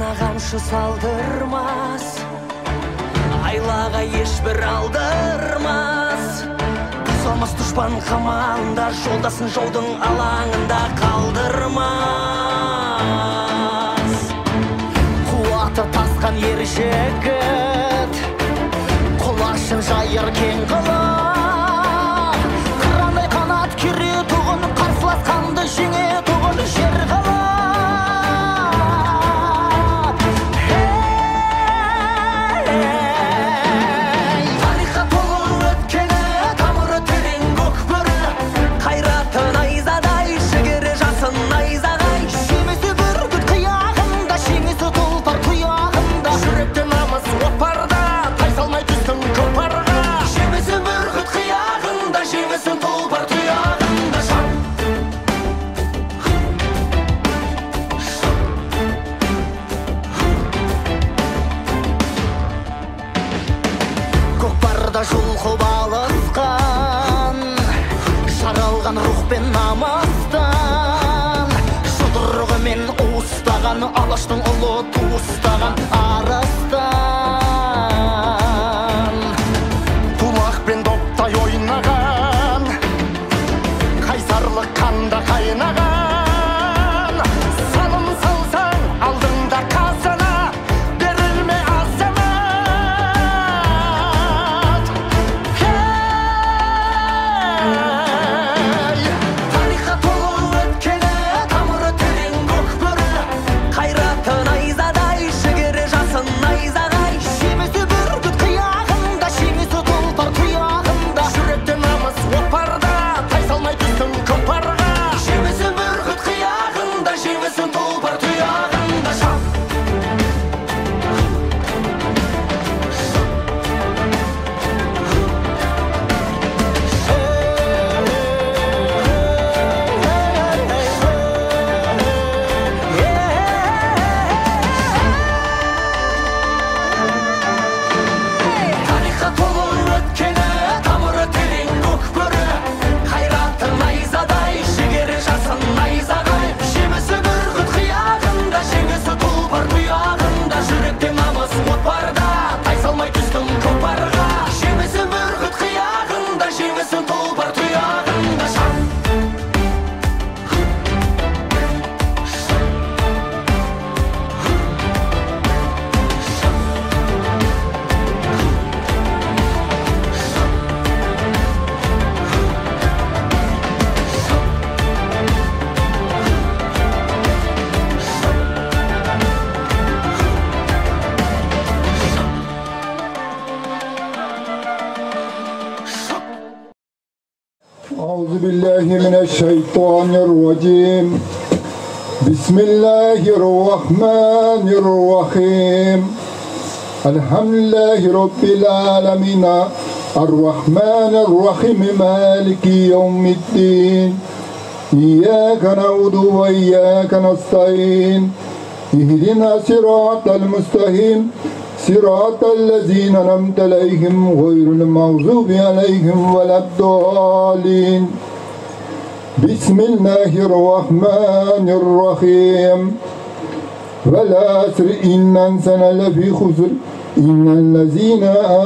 Қанына қамшы салдырмас, айлаға ешбір алдырмас. Бұзалмас дұшпан қамалында, жолдасын жаудың алаңында қалдырмас. Қуаты тасқан ер жігіт, құлашын жайыр кең қылып, қырандай қанат керетұғын, қарсыласқанды жеңетұғын жер қылып. Тарихқа толы өткені, тамыры терең көк бөрі, қайраты найзадай, жігері жасын найзағай. Жемісі бүркіт қияғында, жеңісі тұлпар тұяғында, жүректе намыс от барда, тайсалмай түстің көкпарға. Жемісі бүркіт қияғында, жеңісі тұлпар тұяғында. Шап! Көкпарда жұлқып алысқан, жаралған рух пен намыстан, жұдырығымен уыстаған, алаштың ұлы туыстаған арыстан. Тулақпен доптай ойнаған, қайсарлық қанда қайнаған. Салым салсаң алдыңда қазына, берілме азамат. Ей! Тарихқа толы өткені, тамыры терең көк бөрі, қайраты найзадай, жігері жасын найзағай. Жемісі бүркіт қияғында, жеңісі тұлпар тұяғында, жүректе намыс от барда, тайсалмай түстің көкпарға. Жемісі бүркіт қияғында, жеңісі тұлпар тұяғында. Шап! Тарихқа толы өткені, тамыры терең көк бөрі, қайраты найзадай, жігері жасын найзағай. Жемісі бүркіт қияғында, жеңісі тұлпар тұяғында, жүректе намыс от барда, тайсалмай түстің көкпарға. Жемісі бүркіт қияғында, жеңісі тұлпар тұяғында. Шап! أعوذ بالله من الشيطان الرجيم. بسم الله الرحمن الرحيم. الحمد لله رب العالمين الرحمن الرحيم مالك يوم الدين. إياك نعبد وإياك نستعين. اهدنا صراط المستقيم، صراط الذين أنعمت عليهم غير المغضوب عليهم ولا الضالين. بسم الله الرحمن الرحيم. والعصر إن الإنسان لفي خسر إن الذين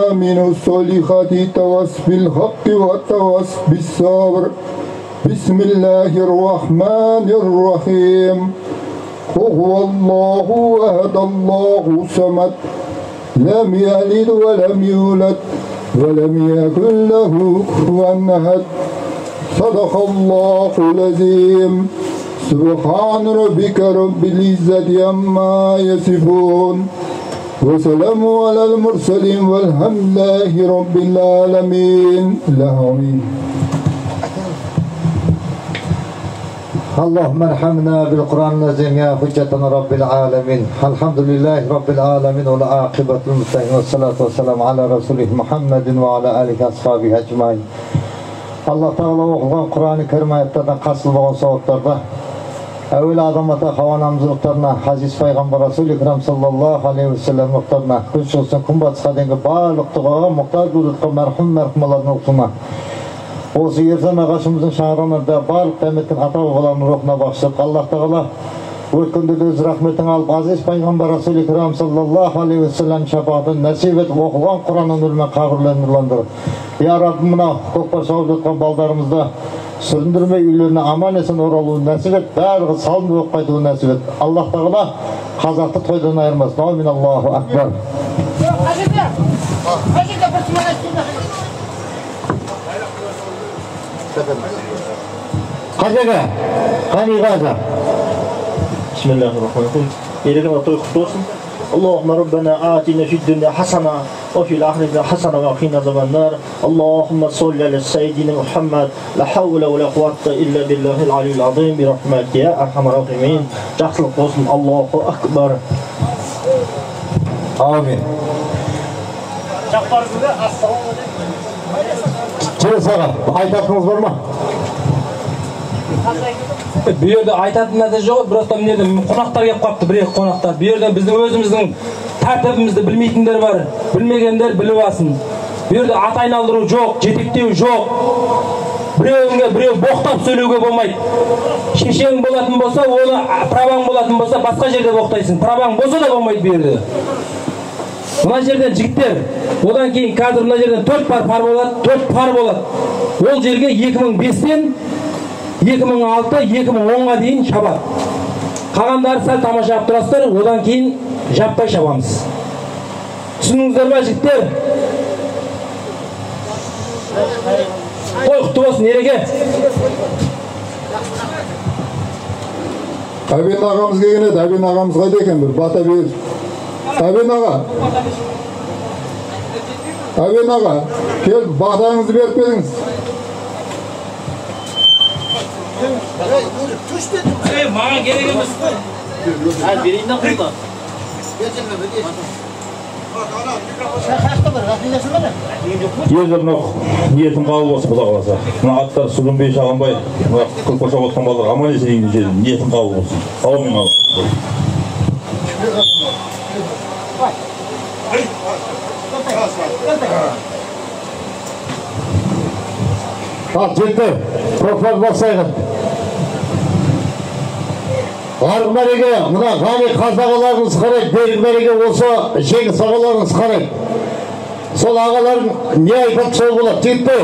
آمنوا الصالحات تواصوا بالحق وتواصوا بالصبر. بسم الله الرحمن الرحيم. هو الله أحد الله الصمد لم يلد ولم يولد ولم يكن له كفوا أحد. صدق الله العظيم. سبحان ربك رب العزة عما يصفون وسلام على المرسلين والحمد لله رب العالمين. آمين. اللهم ارحمنا بالقرآن العظيم يا حجتنا رب العالمين. الحمد لله رب العالمين والعاقبة للمتقين والصلاة والسلام على رسوله محمد وعلى آله وأصحابه أجمعين. Allah Teala оқылған Құран-ы Кәрім аяттардан қасыл болған сауаптарда әуелі Адам ата Хауа анамыздың рухтарына, Хазиз пайғамбар Расул Икрам саллаллаху алейхи уассалам рухтарына, күн шығыстан күн батысқа дейінгі барлық дұғаға мұқтаж болып жатқан мәрхүм мәрхүмалардың рухына, осы ержан ағашымыздың шаңырағында барлық дәметкен ата бабаларының рухына бағыштап, Аллах Тағала Өткенде өз рахметің алып, азиз пайғамбар Расул Икрам саллаллаху алейхи уассалам шапағатын нәсіп етіп, оқылған Құранның нұрымен қабірлерін нұрландыр. Я Раббым, мына көкпар шауып жатқан балдарымызды сүріндірмей үйлеріне аман есен оралуын нәсіп ет, барлығы салым болып қайтуын нәсіп ет. Аллах тағала қазақты тойдан айырмасын. Аумин, Аллаху акбар. Қажеге, қани қаза. Бисмиллахир-рахманир-рахим. Ерекеме той құтты болсын. Аллахумма раббана атина фид дуня хасана ва фил ахирати хасана ва қина азабан-нар. Аллахумма салли аля саййидина Мухаммад. Ла хаула ва ла қуввата илля биллахил алийил азим. Би рахматика я архамар рахимин. Жақсылық болсын. Аллаху акбар. Амин. Жеңіс аға, айтатыныңыз бар ма? Бұл жерде айтатын нәрсе жоқ, просто мына жерде қонақтар келіп қалыпты, бір екі қонақтар. Бұл жерде біздің өзіміздің тәртібімізді білмейтіндер бар, білмегендер біліп алсын. Бұл жерде ат айналдыру жоқ, жетектеу жоқ. Біреуіңе біреу боқтап сөйлеуге болмайды. Шешең болатын болса, оны праваң болатын болса, басқа жерде боқтайсың. Праваң болса да болмайды бұл жерде. Мына жерден жігіттер, одан кейін қазір мына жерден 4 пар пар болады, 4 пар болады. Ол жерге 2005-тен 2006, 2010-ға дейін шабады. Қалғандары сәл тамаша қылып тұрасыздар, одан кейін жаппай шабамыз. Түсіндіңіздер ма, жігіттер? Той құтты болсын, Ереке. Әбен ағамыз келген еді, Әбен ағамыз қайда екен бір бата беріп. Әбен аға, Әбен аға, кел батаңызды беріп беріңіз. Маған керек емес. Елдер мынау ниетің қабыл болсын, Құда қаласа. Мына аттар сүрінбей, шағынбай, мына көкпар шауып жатқан балалар аман есен үйіне жетсін, ниетің қабыл болсын. Аумин, Алла. Ал, жігіттер, көкпар бастайық. Арғы мәреге, мына Ғани қаз ағаларыңыз қарайды, бергі мәреге осы Жеңіс ағаларыңыз қарайды. Сол ағаларың не айтады, сол болады. Жігіттер,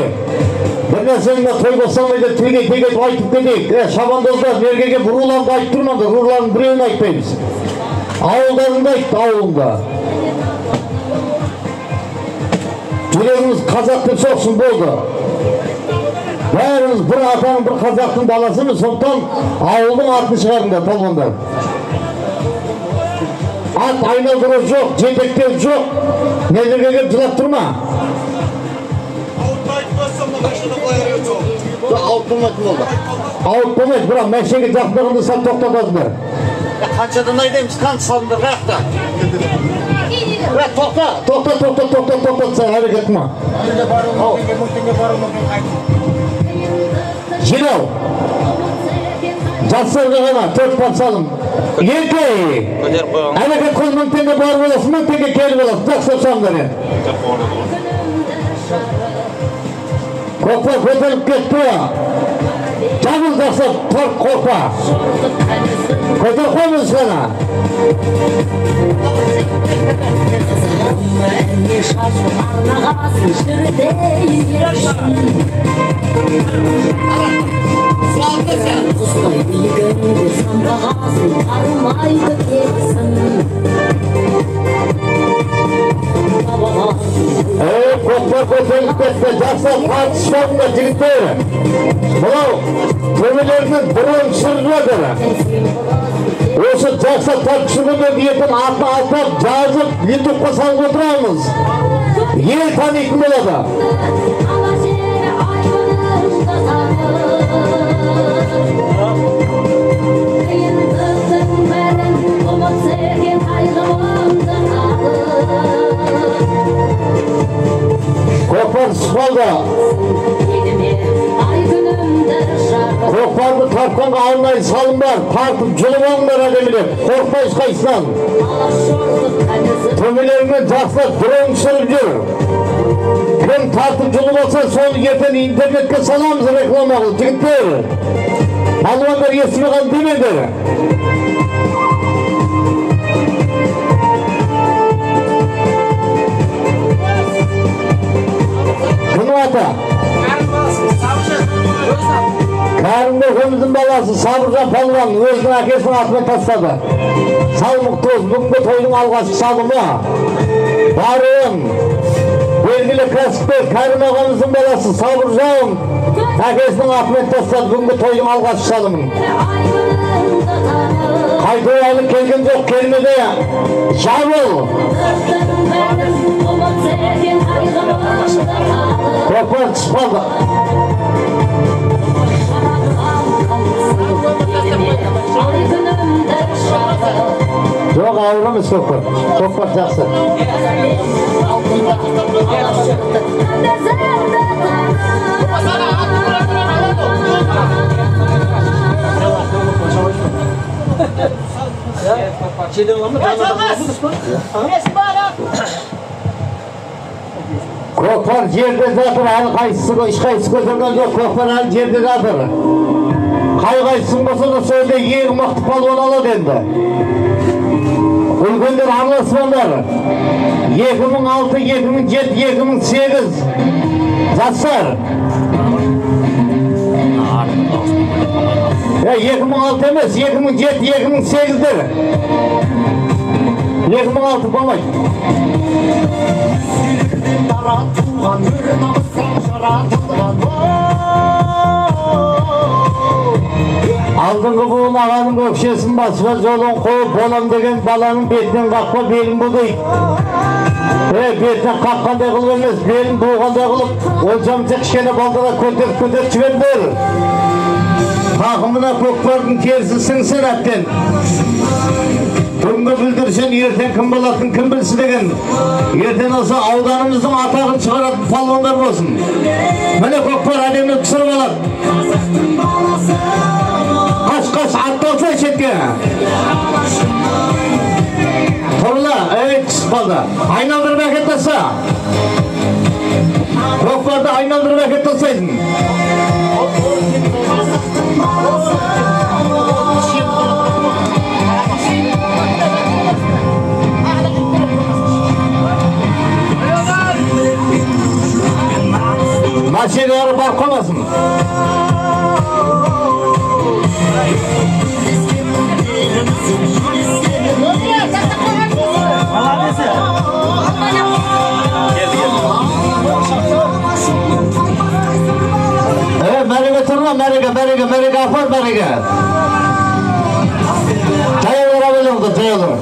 бір нәрсені мына той басталмай деп теге-теге айтып кетейік. Шабандоздар, мергеге руларды айтып тұрмаңдар, рулардың біреуін айтпаймыз. Ауылдарыңды айт, ауылыңда. Жүрегіміз қазақ деп соқсын болды. Бәріміз бір атаның, бір қазақтың баласымыз, сондықтан ауылдың атын шығарыңдар, палуандар. Ат айналдыру жоқ, жетектеу жоқ. Нелерге келіп жылап тұрма? Ауыт болмайтын болды. Ауыт болмайды, бірақ мәшеге жақындағанда сәл тоқтатасыңдар. Қаншадан айдаймыз, қанша салыңдар қаяқта? Тоқта, тоқта, тоқта, тоқта, тоқта, сен әрекет қылма. Жинау. Жастарға ғана 4 пар салым. 2. Әрекет қыл, 1000 теңге бар боласың, 1000 теңге келіп аласың. Жақсылап салыңдар енді. Көкпар көтеріліп кетті. Жабыл жақсылап, торт қорқпа. Көтер қоймыз ғана. Көкпар көтеріліп кетті. Жақсылап тартыс шығыңдар, жігіттер. Мынау төбелерінің бұрын түсіріп жатыр. Осы жақсылап тартыс шығыңдар, ертең атын атап жазып, ютубқа салып отырамыз. Ел танитын болады. Көкпар түсіп қалды. Көкпарды тартқанға арнайы салым бар. Тартып жұлып алыңдар әдемілеп. Қорықпай ешқайсынан. Төбелеріңмен жақсылап дрон түсіріп жүр. Кім тартып жұлып алса, соны ертең интернетке саламыз реклама қылып, жігіттер. Палуандар естімей қалды демеңдер. Кімнің аты? Кәрім көкеміздің баласы Сабыржан палуан өзінің әкесінің атымен тастады. Салым құтты болсын. Бүгінгі тойдың алғашқы салымы. Баруын белгілі кәсіпкер Кәрім ағамыздың баласы Сабыржан әкесінің атымен тастады бүгінгі тойдың алғашқы салымын. Қайту әлі келген жоқ, келмеді. Жабыл. Көкпар түсіп қалды. Жоқ, ауыр емес көкпар. Көкпар жақсы. Көкпар жерде жатыр, әлі қайсысы, ешқайсысы көтерген жоқ, көкпар әлі жерде жатыр. Қай-қайсысын болса да сол жерде ең мықты палуан алады енді. Үлкендер араласпаңдар. 2006, 2007, 2008 жастар. 2006 емес, 2007, 2008-дер. 2006 болмайды. Алдыңғы буын ағаның өкшесін басып, жолын қойып, болам деген баланың бетінен қақпа, белін бұ дейді. Бетінен қаққандай қылып емес, белін буғандай қылып, олжамша кішкене балдарға көтеріп-көтеріп жібердер. Тақымына көкпардың терісі сіңсін әбден. Бүгінгі бүлдіршін ертең кім болатын кім білсін деген. Ертең осы ауданымыздың атағын шығаратын палуандар болсын. Міне көкпар әдемі түсіріп алады. Қаш-қаш атталса шетке. Тұрла, түсіп қалды. Айналдырып әкет таса. Көкпарды айналдырып әкет тастайсың. Машиналары барып қалмасын. Мәреге тұрма, мәреге, мәреге, мәреге апар, мәреге. Жаяулар абайлаңдар, жаяулар.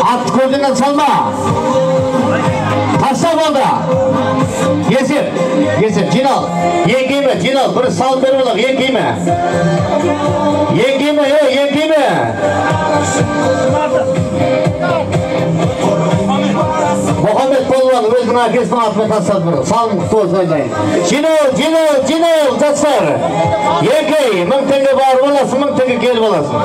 Ат көзіңнен салма. Таста болды. Есеп, есеп, жинал. Еңкейме, жинал. Бір салып беріп алақ, еңкейме. Еңкейме, еңкейме. Мұхаммед палуан өзінің әкесінің атымен тастады бір. Салым құтты болсын айналайын. Жинал, жинал, жинал, жастар. Еңкей, 1000 теңге барып аласың, 1000 теңге келіп аласың.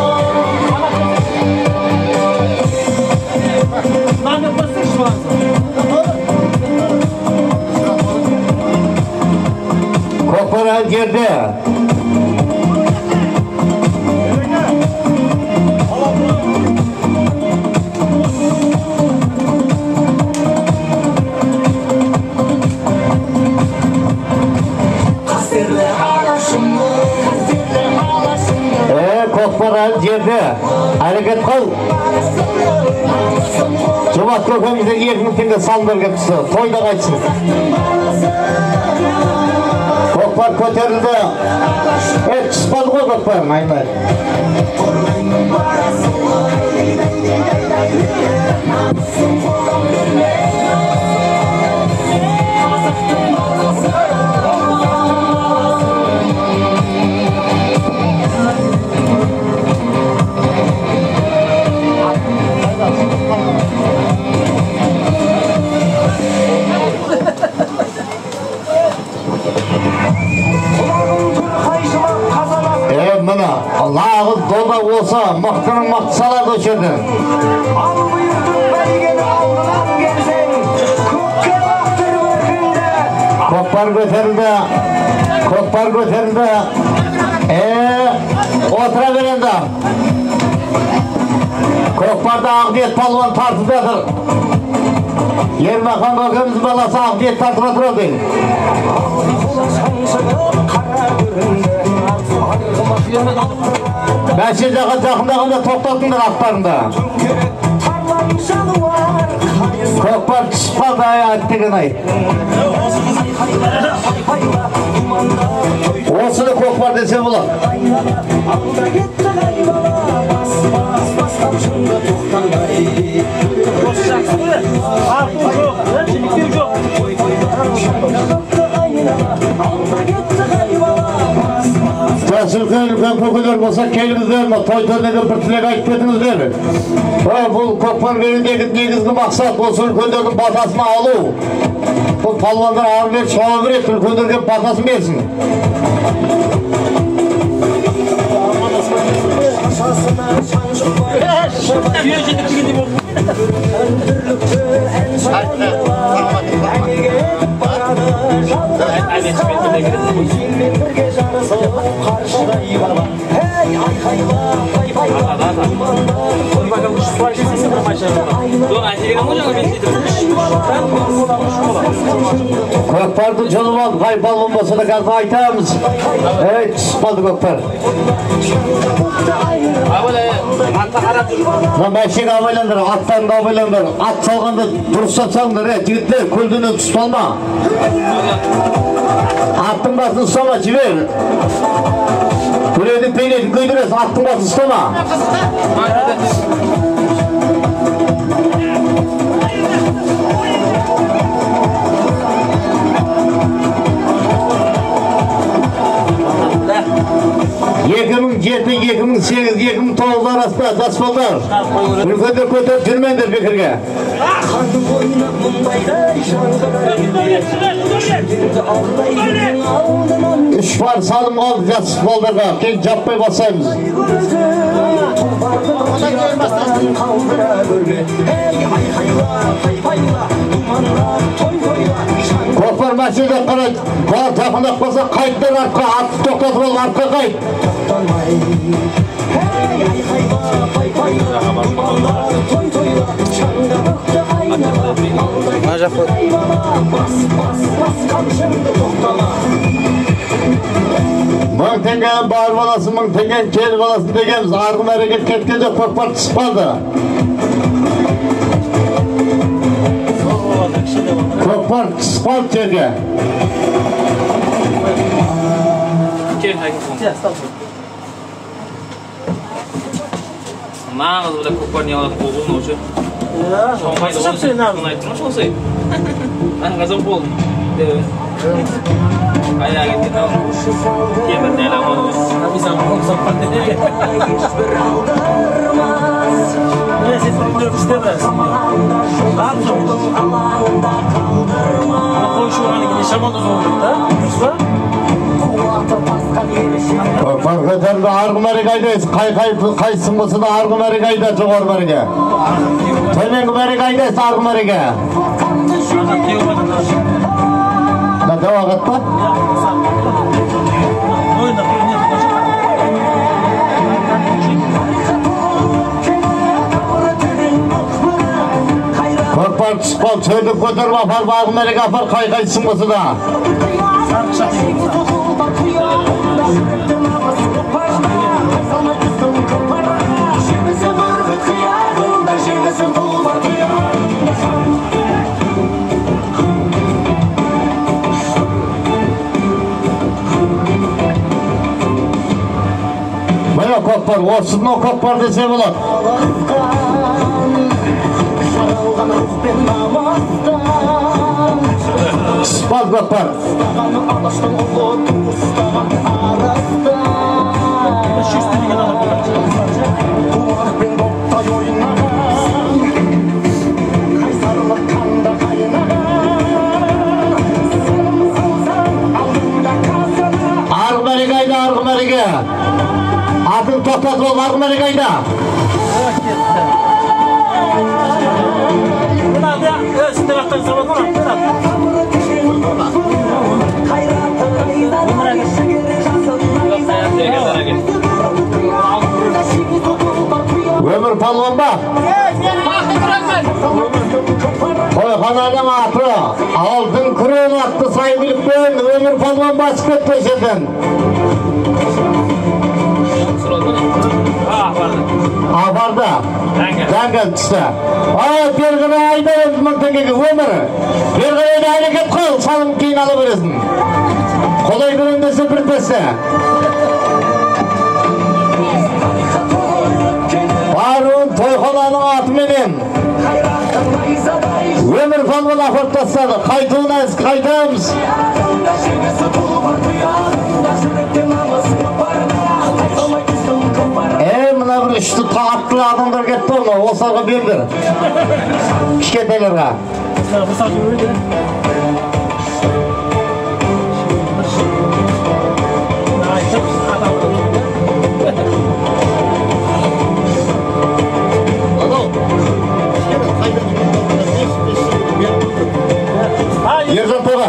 Көкпар әлі жерде. Көкпар әлі жерде. Әрекет қыл. Жомарт көкемізден 2000 теңге салымдар келіп түсті. Тойда қайтсын. Көкпар көтерілді. Түсіп қалды ғой көкпар, айналайын. Мына лағыз дода болса, мықтының мықты салады осы жерден. Көкпар көтерілді, көкпар көтерілді. Отыра бер енді. Көкпарда Ақниет палуан тартып жатыр. Ермахан көкеміздің баласы Ақниет тартып жатыр ау деймін. Бәсе жаққа жақындағанда тоқтатыңдар аттарыңды. Көкпар түсіп қалды, ай әттеген ай. Осыны көкпар десе болады. Жас үлкен үлкен көкелер болса келіңіздер ме, той төріндегі бір тілек айтып кетіңіздер. Бұл көкпар берудегі негізгі мақсат осы үлкендердің батасын алу. Бұл палуандар ары бері шауа береді, үлкендерге батасын берсін. Көкпарды жұлып алды, қай балуан болса да қазір айтамыз. Ей, түсіп қалды көкпар. Мына мәшек абайлаңдар, аттарыңды абайлаңдар. Ат салғанда дұрыстап салыңдар, жігіттер, көлденең түсіп алма. Аттың басын ұстама, жібер. Біреудің бейнетін күйдіресің, аттың басын ұстама. Екі мың жеті, 2008, 2009 арасында жас балдар. Үлкендер көтеріп жүрмеңдер бекерге. Үш бар салым қалды жас балдарға. Кейін жаппай бастаймыз. Көкпар мәселе қарай, жақындап қалса қайттар артқа, атты тоқтатып алып артқа қайт. Мың теңгенің бар баласы, мың теңгенің кел баласы дегенбіз. Арғы мәреге кеткен жоқ, көкпар түсіп қалды. Көкпар түсіп қалды жерге. Нағыз бұда көкпар не алатын қолғын осы. Шоңмайды ғой. Соны айттым ғой, шоңсай. Нағызым болдым. Қайда кеткен ау? Темір нәлі аман ғой. Көкпар көтерілді, арғы мәреге айдайсыз. Қайсың болса да арғы мәреге айда, жоғары мәреге. Төменгі мәреге айдайсыз, арғы мәреге. Мына дәу ағат па? Көкпар түсіп қалды, сөйлеп көтеріп апарып, арғы мәреге апар, қай-қайсың болса да. Міне көкпар, осыны көкпар десе болады. Түсіп қалды көкпар. Арғы мәреге айда, арғы мәреге. Атын тоқтатып алып, арғы мәреге айда. Тойхананың аты алтын күрең атты сайгүлікпен Өмір палуан басып кетті жерден. Апарды. Дәңгіл түсті. Ай, бері қарай айда енді 1000 теңгеге Өмір. Бері қарай әрекет қыл, салым кейін ала бересің. Қолай берем десе бір тесте. Баруын тойхананың атыменен Өмір палуан апарып тастады. Қайтуына қайтамыз. Мына бір үшті аттылы адамдар кетті ғой, осыларға бердір. Кішкентайларға. Ержан таға.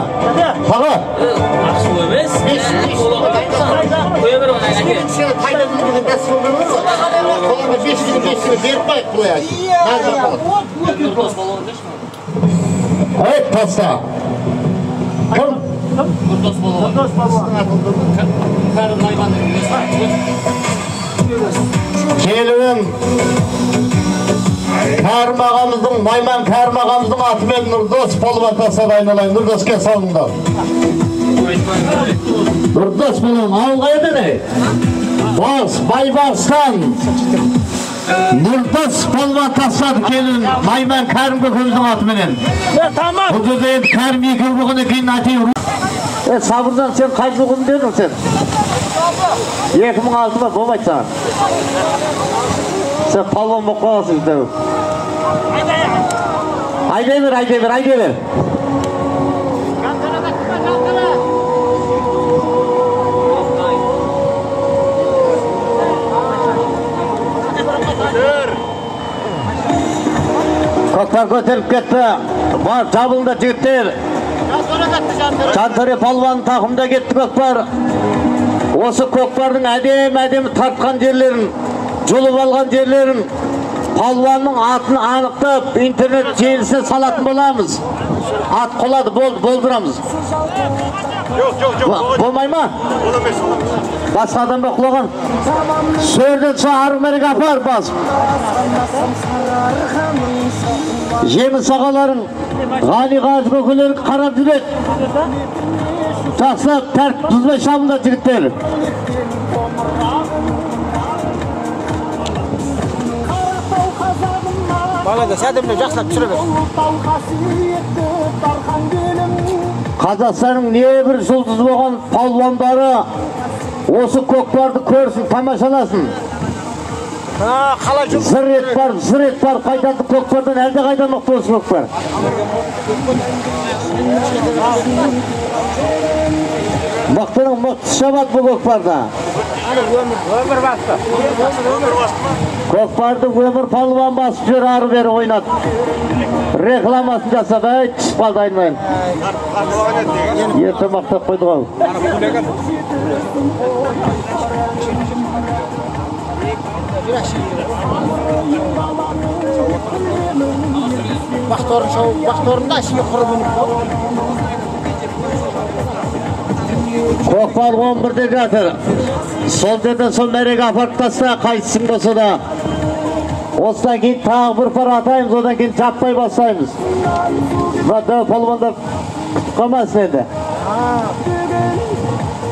Таға. Ақшыл емес. Эй, таста. Кім? Келуін Кәрім ағамыздың, Найман Кәрім ағамыздың атымен Нұрдос палуан тастады айналайын. Нұрдоске салыңдар. Нұрдос палуан ауылға еді не? Бағыс, Байбағыстан Нұрдос палуан тастады келін Найман Кәрім көкеміздің атыменен. Бұл жерде енді Кәрім екеу болғаннан кейін айтайын. Сабырдан сен қай жылғын дедің сен? 2006 ба, болмайды саған. Сен палуан болып қаласың дәу. Айдай бер, айдай бер, айдай бер. Көкпар көтеріліп кетті. Бар, жабылды жігіттер. Жантөре палуан тақымда кетті көкпар. Осы көкпардың әдемі тартқан жерлерін, жұлып алған жерлерін, палуанның атын анықтап, интернет желісіне салатын боламыз. Ат құлады, болды, болдырамыз. Жоқ, жоқ, жоқ. Болмай ма? Ол емес, ол емес. Басқа адам ба құлаған? Сөрден со ары-бері апар басып. Жеміс ағаларың, Ғани Ғазы көкелерің қарап жүреді. Жақсылап тәртіп бұзбай шабыңдар жігіттер. Балада сәдемлеп жақсылап түсіре бер. Қазақстанның небір жұлдыз болған палуандары осы көкпарды көрсін, тамашаласын. Зыр ет бар, зыр ет бар, қайтады көкпардан әлде қайда мықты осы көкпар. Мықтының мықтысы шабады бұл көкпарда. Өмір басты. Көкпарды Өмір палуан басып жүр, ары бері ойнады. Рекламасын жасады, ай, түсіп қалды айналайын. Ерте мақтап қойды ғой. Бақторында ішіне құрып мініп. Көкпар 11-де жатыр. Сол жерден сол мәреге апарып таста, қайсысын болса да. Осыдан кейін тағы бір пар атаймыз, одан кейін жаппай бастаймыз. Мына дәу палуандар күтіп қалмасын енді.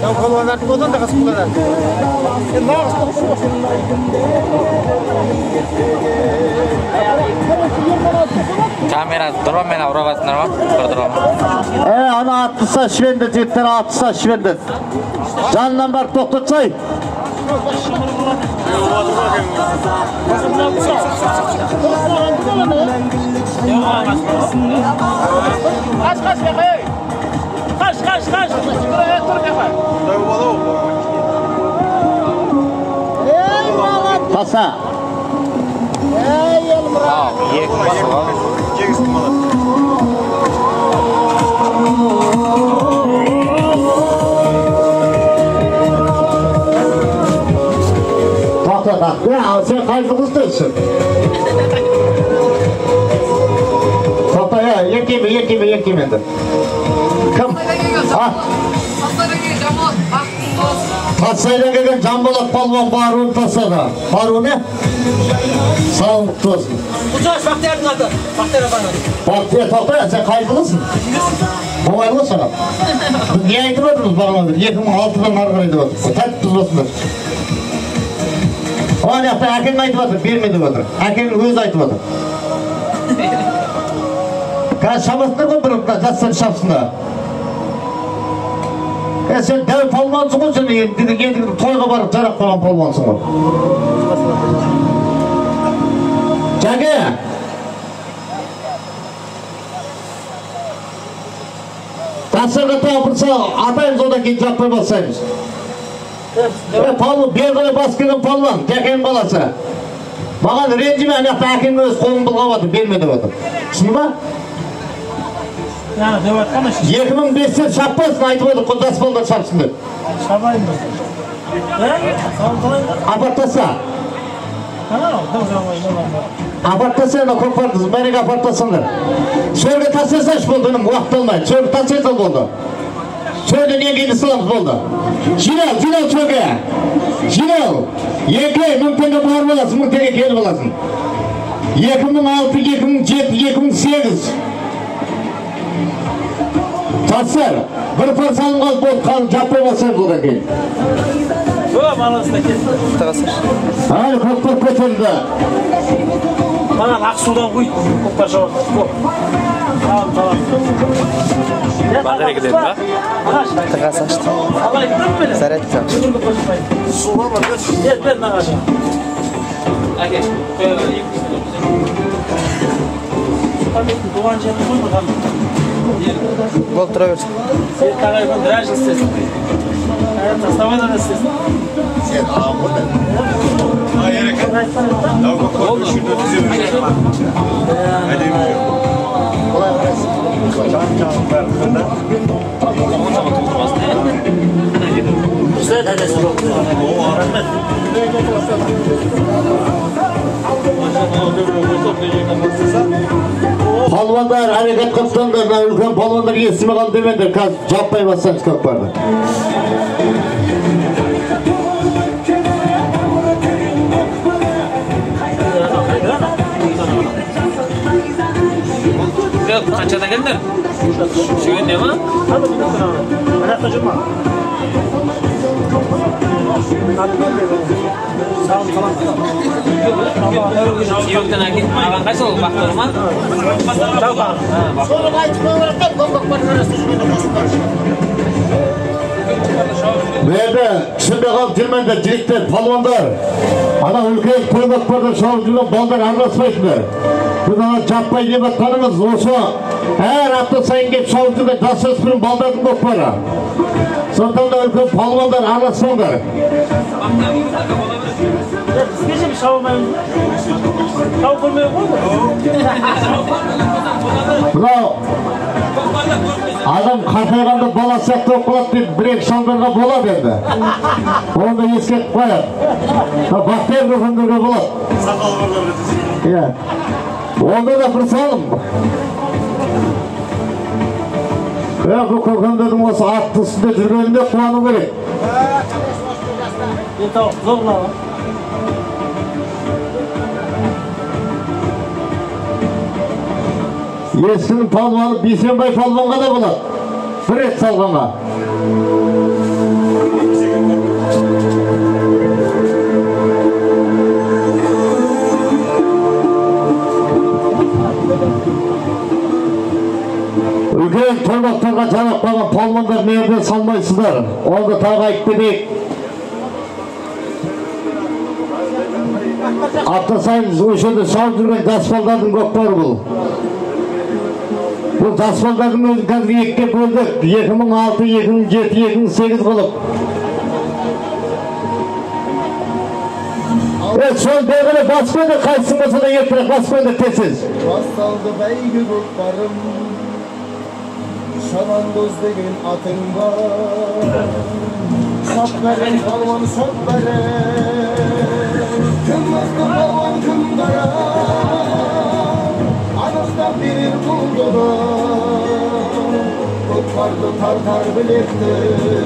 Дәу палуандардың одан да қызық болады. Енді нағыз тоқшы болсын. Камера дромен аура басыңдар ма? Бір дрон. Ана атты швенді жігіттер, атты швенді. Жанынан барып тоқтатсай. Қаш, қаш, қаш, қаш, қаш. Таса. Тоқта, тоқта. Сен қай жылғысың? Тоқта, Еңкейме, еңкейме, еңкейме енді. Кім? Тассайдан келген Жанболат палуан баруын тастады. Баруы не? Сауын құтты болсын. Құтжаш, Бақтиярдың аты. Бақтияр апаның аты. Бақтияр, тоқта, сен қай жылысың? Оңайлы саған. Біз не айтып отырмыз бағана? 2006-дан ары қарай деп отырмыз. Тәртіп бұзбасындар. Оған жақта әкең айтып отыр, берме деп отыр. Әкеңнің өзі айтып отыр. Қазір шабасыңдар ғой бір жастар шапсын да. Сен дәу палуансың ғой, сен енді тойға барып жарап қойған палуансың ғой. Жәке! Жастарға тағы бір атаймыз, одан кейін жаппай бастаймыз. Палуан, бері қарай басып келген палуан, Жәкенің баласы. Маған ренжіме, ана жақта әкеңнің өзі қолын былғап отыр, берме деп отыр. Түсіндің ба? 2005-те шаппасын, айтып отыр, жас балдар шапсын деп. Шабайын ба? Апарып таста. Апарып таста, ана көкпарды, мәреге апарып тастаңдар. Сөрге тастасайшы болды, інім, уақыт алмайды. Сөрге тастай сал болды. Сөрден еңкейді саламыз болды. Жинал, жинал сөрге. Жинал. Еңкей, 1000 теңге барып аласың, 1000 теңге келіп аласың. 2006, 2007, 2008. Жастар, бір пар салым қалып болды, қалың жаппай бастаймыз одан кейін. Әлі көкпар көтерілді. Маған Ақсудан құй, көкпар жауап. Батарейка дедім ба? Зарядка. Әке, туған жерін қой маған. Болып тұра берсін. Серік ағай біраз жыл істесін. Тастамайдан да істесін. Сен ағам ғой. Палуандар әрекет қылсаңдар, үлкен палуандар естімей қалды демеңдер, қазір жаппай бастаймыз көкпарды. Қаншада келдіңдер? Шөгенде ма? Сүйектен әкеліп, маған қайсы ол Бақтияр ма? Бұл жерде түсінбей қалып жүрмеңдер, жігіттер, палуандар. Ана үлкен той көкпарда шауып жүрген балдар араласпайсыңдар. Біз ана жаппай деп жатқанымыз осы әр апта сайын келіп шауып жүрген жасөспірім балдардың көкпары. Сондықтан да үлкен палуандар араласпаңдар. Мынау адам қартайғанда бала сияқты болып қалады деп бір-екі шалдарға болады енді. Оны да ескертіп қояды. Бақтияр көкемдерге болады. Иә. Онда да бір салым. Бұл көкемдердің осы атты үстінде жүргеніне қуану керек. Ескінің палуаны Бейсенбай палуанға да болады. Бір рет салғанға. Үлкен тойбақтарға жарап қалған палуандар мерден салмайсыздар. Оны тағы айтып кетейік. Апта сайын осы жерде шауып жүрген жас балдардың көкпары бұл. Бұл жас балдардың өзін қазір екіге бөлдік. 2006, 2007, 2008 қылып. Сол бері басып қойды, қайсысын болса да ертерек басып қойды тез-тез. Басталды бәйге көкпарым, шабандоз деген атың бар. Сап бәрін палуан, сап бәрін. Кім мықты палуан, кім қара. Анықтап берер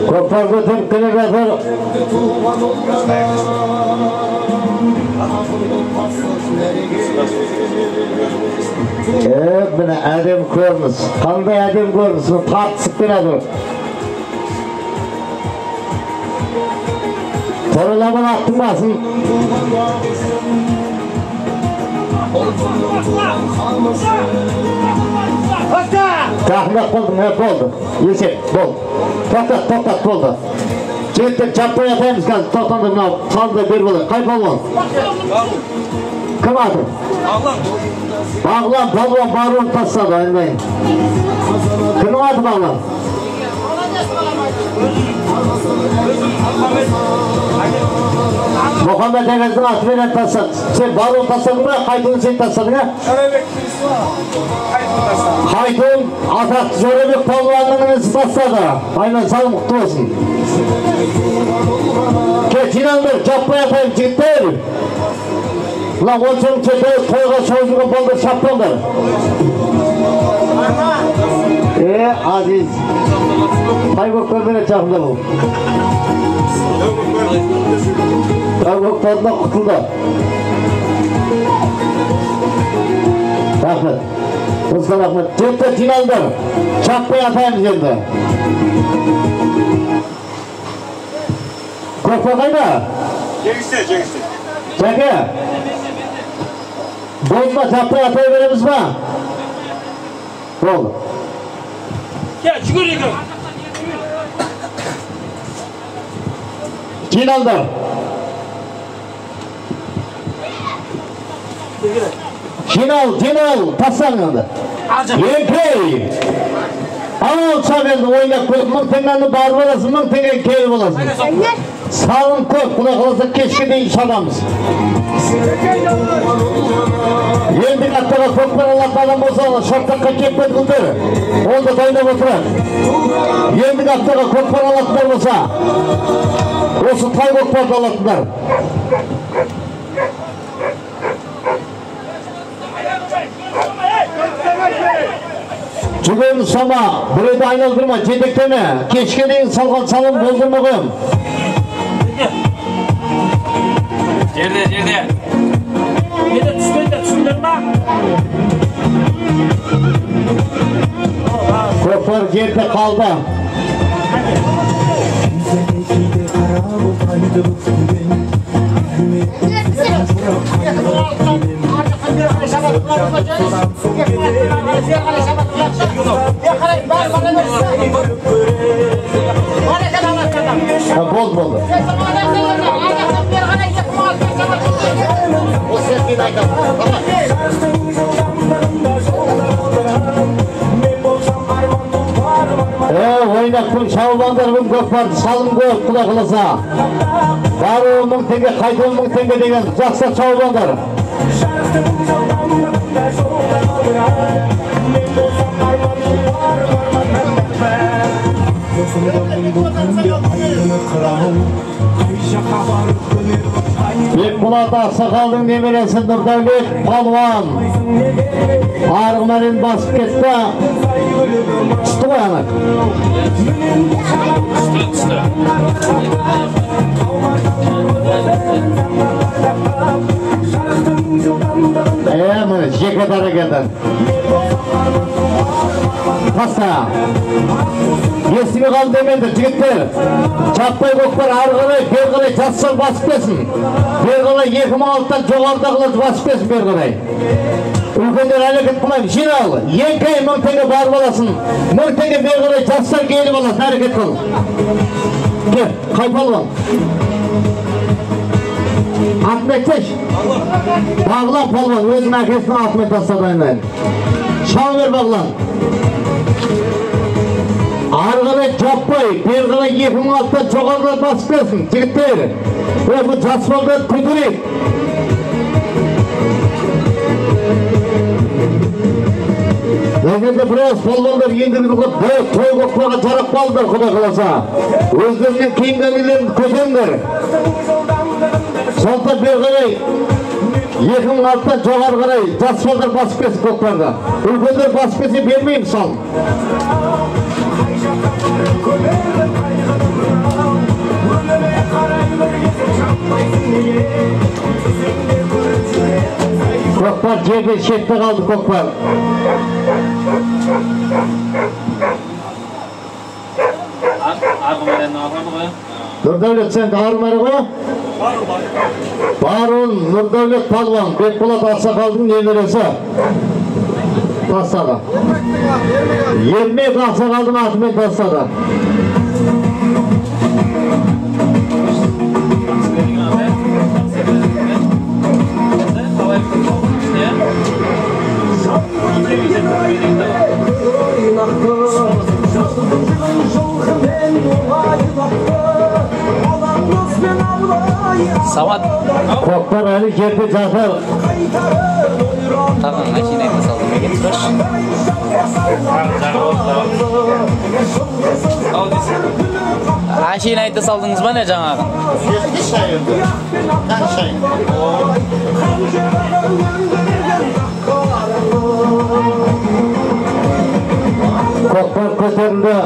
Көкпар көтеріп келе жатыр. Міне әдем көрініс. Қандай әдем көрініс? Тартысып келе жатыр. Торыламан аттың басын. Жақындап болдың, болды. Есеп, болды. Тоқтат, тоқтат, болды. Жігіттер жаппай атаймыз қазір. Тоқтаңдар, мынау салымды беріп алайық. Қай палуан? Кім аты? Бағлан, палуан баруын тастады, айналайын. Кімнің аты Бағлан? Мұхаммед Әгіздің атыменен тастады. Сен баруын тастадың ба? Қайтуын сен тастадың, а? Қайтуын атақты Жорабек палуанның інісі тастады. Айнан салым құтты болсын. Кел, жиналыңдар, жаппай атайын жігіттер. Мына 10 тойға шауып жүрген балдар шаппаңдар. Азиз. Тайгөктерменен жақында бол. Тайгөктерден құтылды. Рахмет. Осыдан рахмет. Жігіттер жиналыңдар. Жаппай атаймыз енді. Көкпар қайда? Жеңісте, жеңісте. Жәке. Болды ма, жаппай атай береміз ба? Болды. Кел, жүгір екеу. Жиналдар. Жинал, жинал, тастаңыз енді. Еңкей. Ал шап енді ойнап көріп, 1000 теңгені барып аласың, 1000 теңге келіп аласың. Салым көп, Құдай қаласа кешке дейін шабамыз. Ендігі аттарға көкпар алатын адам болса, шартаққа келіп кеткендер, ол да дайындап отырады. Ендігі аттарға көкпар алатындар болса, осы тай көкпарды алатындар. Жүгерін сама, біреуді айналдырма, жетектеме, кешке дейін салған салым болдырма қоям. Жерде, жерде. Жерде түспеңдер, түстіңдер ма? Көкпар жерде қалды. Болды, болды. Ойнақ күн шауыландар күн көкпарды салым көп, Құдай қаласа. Баруы 1000 теңге, қайтуы 1000 теңге деген жақсы шауыландар. Бекболат ақсақалдың немересі Нұрдәулет палуан арғымарен басып кетті. Түсті ғой ана. Түсті, түсті. Міне жеке дара келді. Таста. Естіме қалды демеңдер, жігіттер. Жаппай көкпар ары қарай, бері қарай жастар басып келсін. Бері қарай 2006-тан жоғарыдағылар басып келсін бері қарай. Үлкендер әрекет қылмаймын. Жинал. Еңкей 1000 теңге барып аласың. 1000 теңге бері қарай жастар келіп аласың. Әрекет қыл. Кел, қай палуан? Атын айтсайшы. Бағлан палуан өзінің әкесінің атымен тастады айналайын. Шау бер Бағлан. Ары қарай жаппай, бері қарай 2006-тан жоғарыдан басып келсін, жігіттер. Бұл жас балдарды көтерейік. Егерде біраз палуандар ендігі той көкпарға жарап қалдыңдар, Құдай қаласа. Өздерінен кейінгі әңгімелерін көтеріңдер. Сондықтан бері қарай 2006-дан жоғары қарай жас балдар басып кетсін көкпарды. Үлкендер басып кетсе бермеймін салым. Көкпар жерде шетте қалды көкпар. Нұрдәулет сен армары ғой? Барон Нұрдәулет палуан, Бекболат ақсақалдың немересі тастады. Ермек ақсақалдың атымен тастады. Самат. Көкпар әлі жерде жатыр. Тағы әшейін айта салдым екен, сұрашы. Әшейін айта салдыңыз ба не жаңағы? Көкпар көтерілді.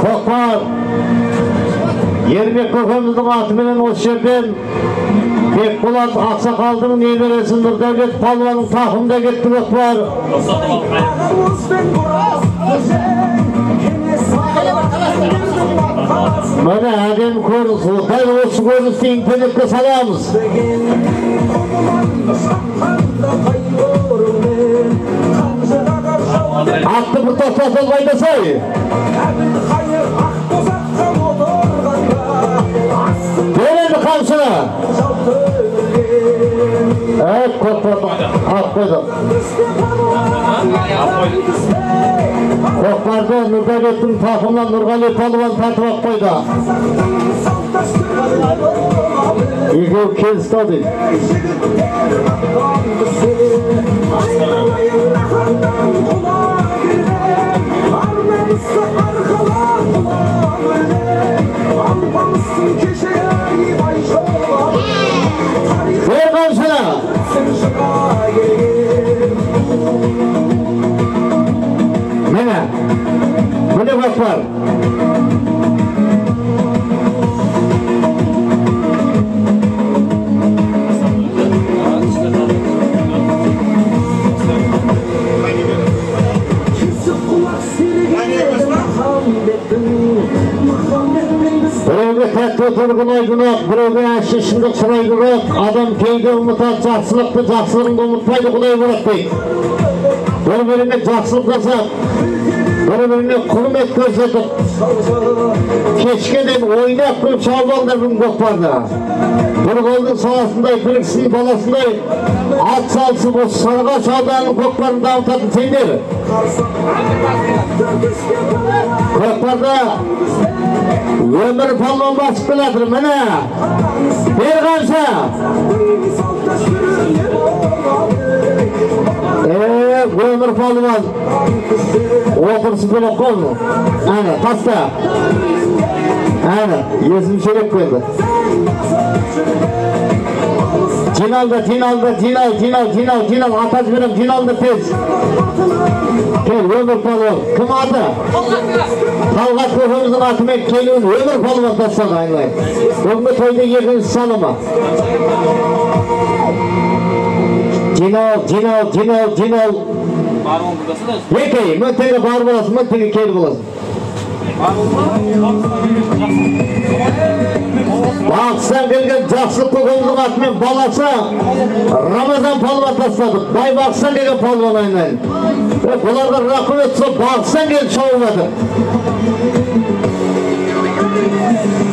Көкпар Ермек көкеміздің атыменен осы жерден Бекболат ақсақалдың немересі Нұрдәулет палуанның тақымында кетті көкпар. Міне әдемі көрініс, дәл осы көріністі интернетке саламыз. Атты бір тоқтатып айдасай. Бер енді қамшыны. Evet, көкпарды ат қойды. Көкпарды Нұрдәулеттің тақымынан Нұрғали палуан тартып ақ қойды. Екеуі келісті ау дейді. Бер қамшыны. Міне, міне көкпар. Біреуге тәтті тұрғын айдынақ, біреуге әші шындық шырайдырақ, адам кейде ұмытады жақсылықты, жақсылығыңды ұмытпайды Құдай болады дейді. Бір-біріне жақсылық жасап, бір-біріне құрмет көрсетіп, кешке дейін ойнап күліп шауып алыңдар бүгін көкпарды. Бір қолдың саласындай, бір кісінің баласындай ат салысып осы Сарыағаш ауданының көкпарын дамытатын сендер. Көкпарда Өмір палуан басып келатыр, міне. Бер қамшы. Өмір палуан отырысы бөлек қой. Әне, таста. Әне, есім шелек қойды. Жиналды, жиналды, жинал, жинал, жинал, жинал, ата жіберем, жиналды тез. Кел, Өмір палуан. Кім аты? Талғат көкеміздің атымен келуін Өмір палуан тастады айналайын. Бүгінгі тойдың екінші салымы. Жинал, жинал, жинал, жинал. Екей, 1000 теңге бар боласың, 1000 теңге кел боласың. Бағыстан келген Жақсылық көкеміздің атымен баласы Рамазан палуан тастады. Бай Бағыстан келген палуан айналайын. Бұларға рахмет, сол Бағыстан келіп шауып жатыр.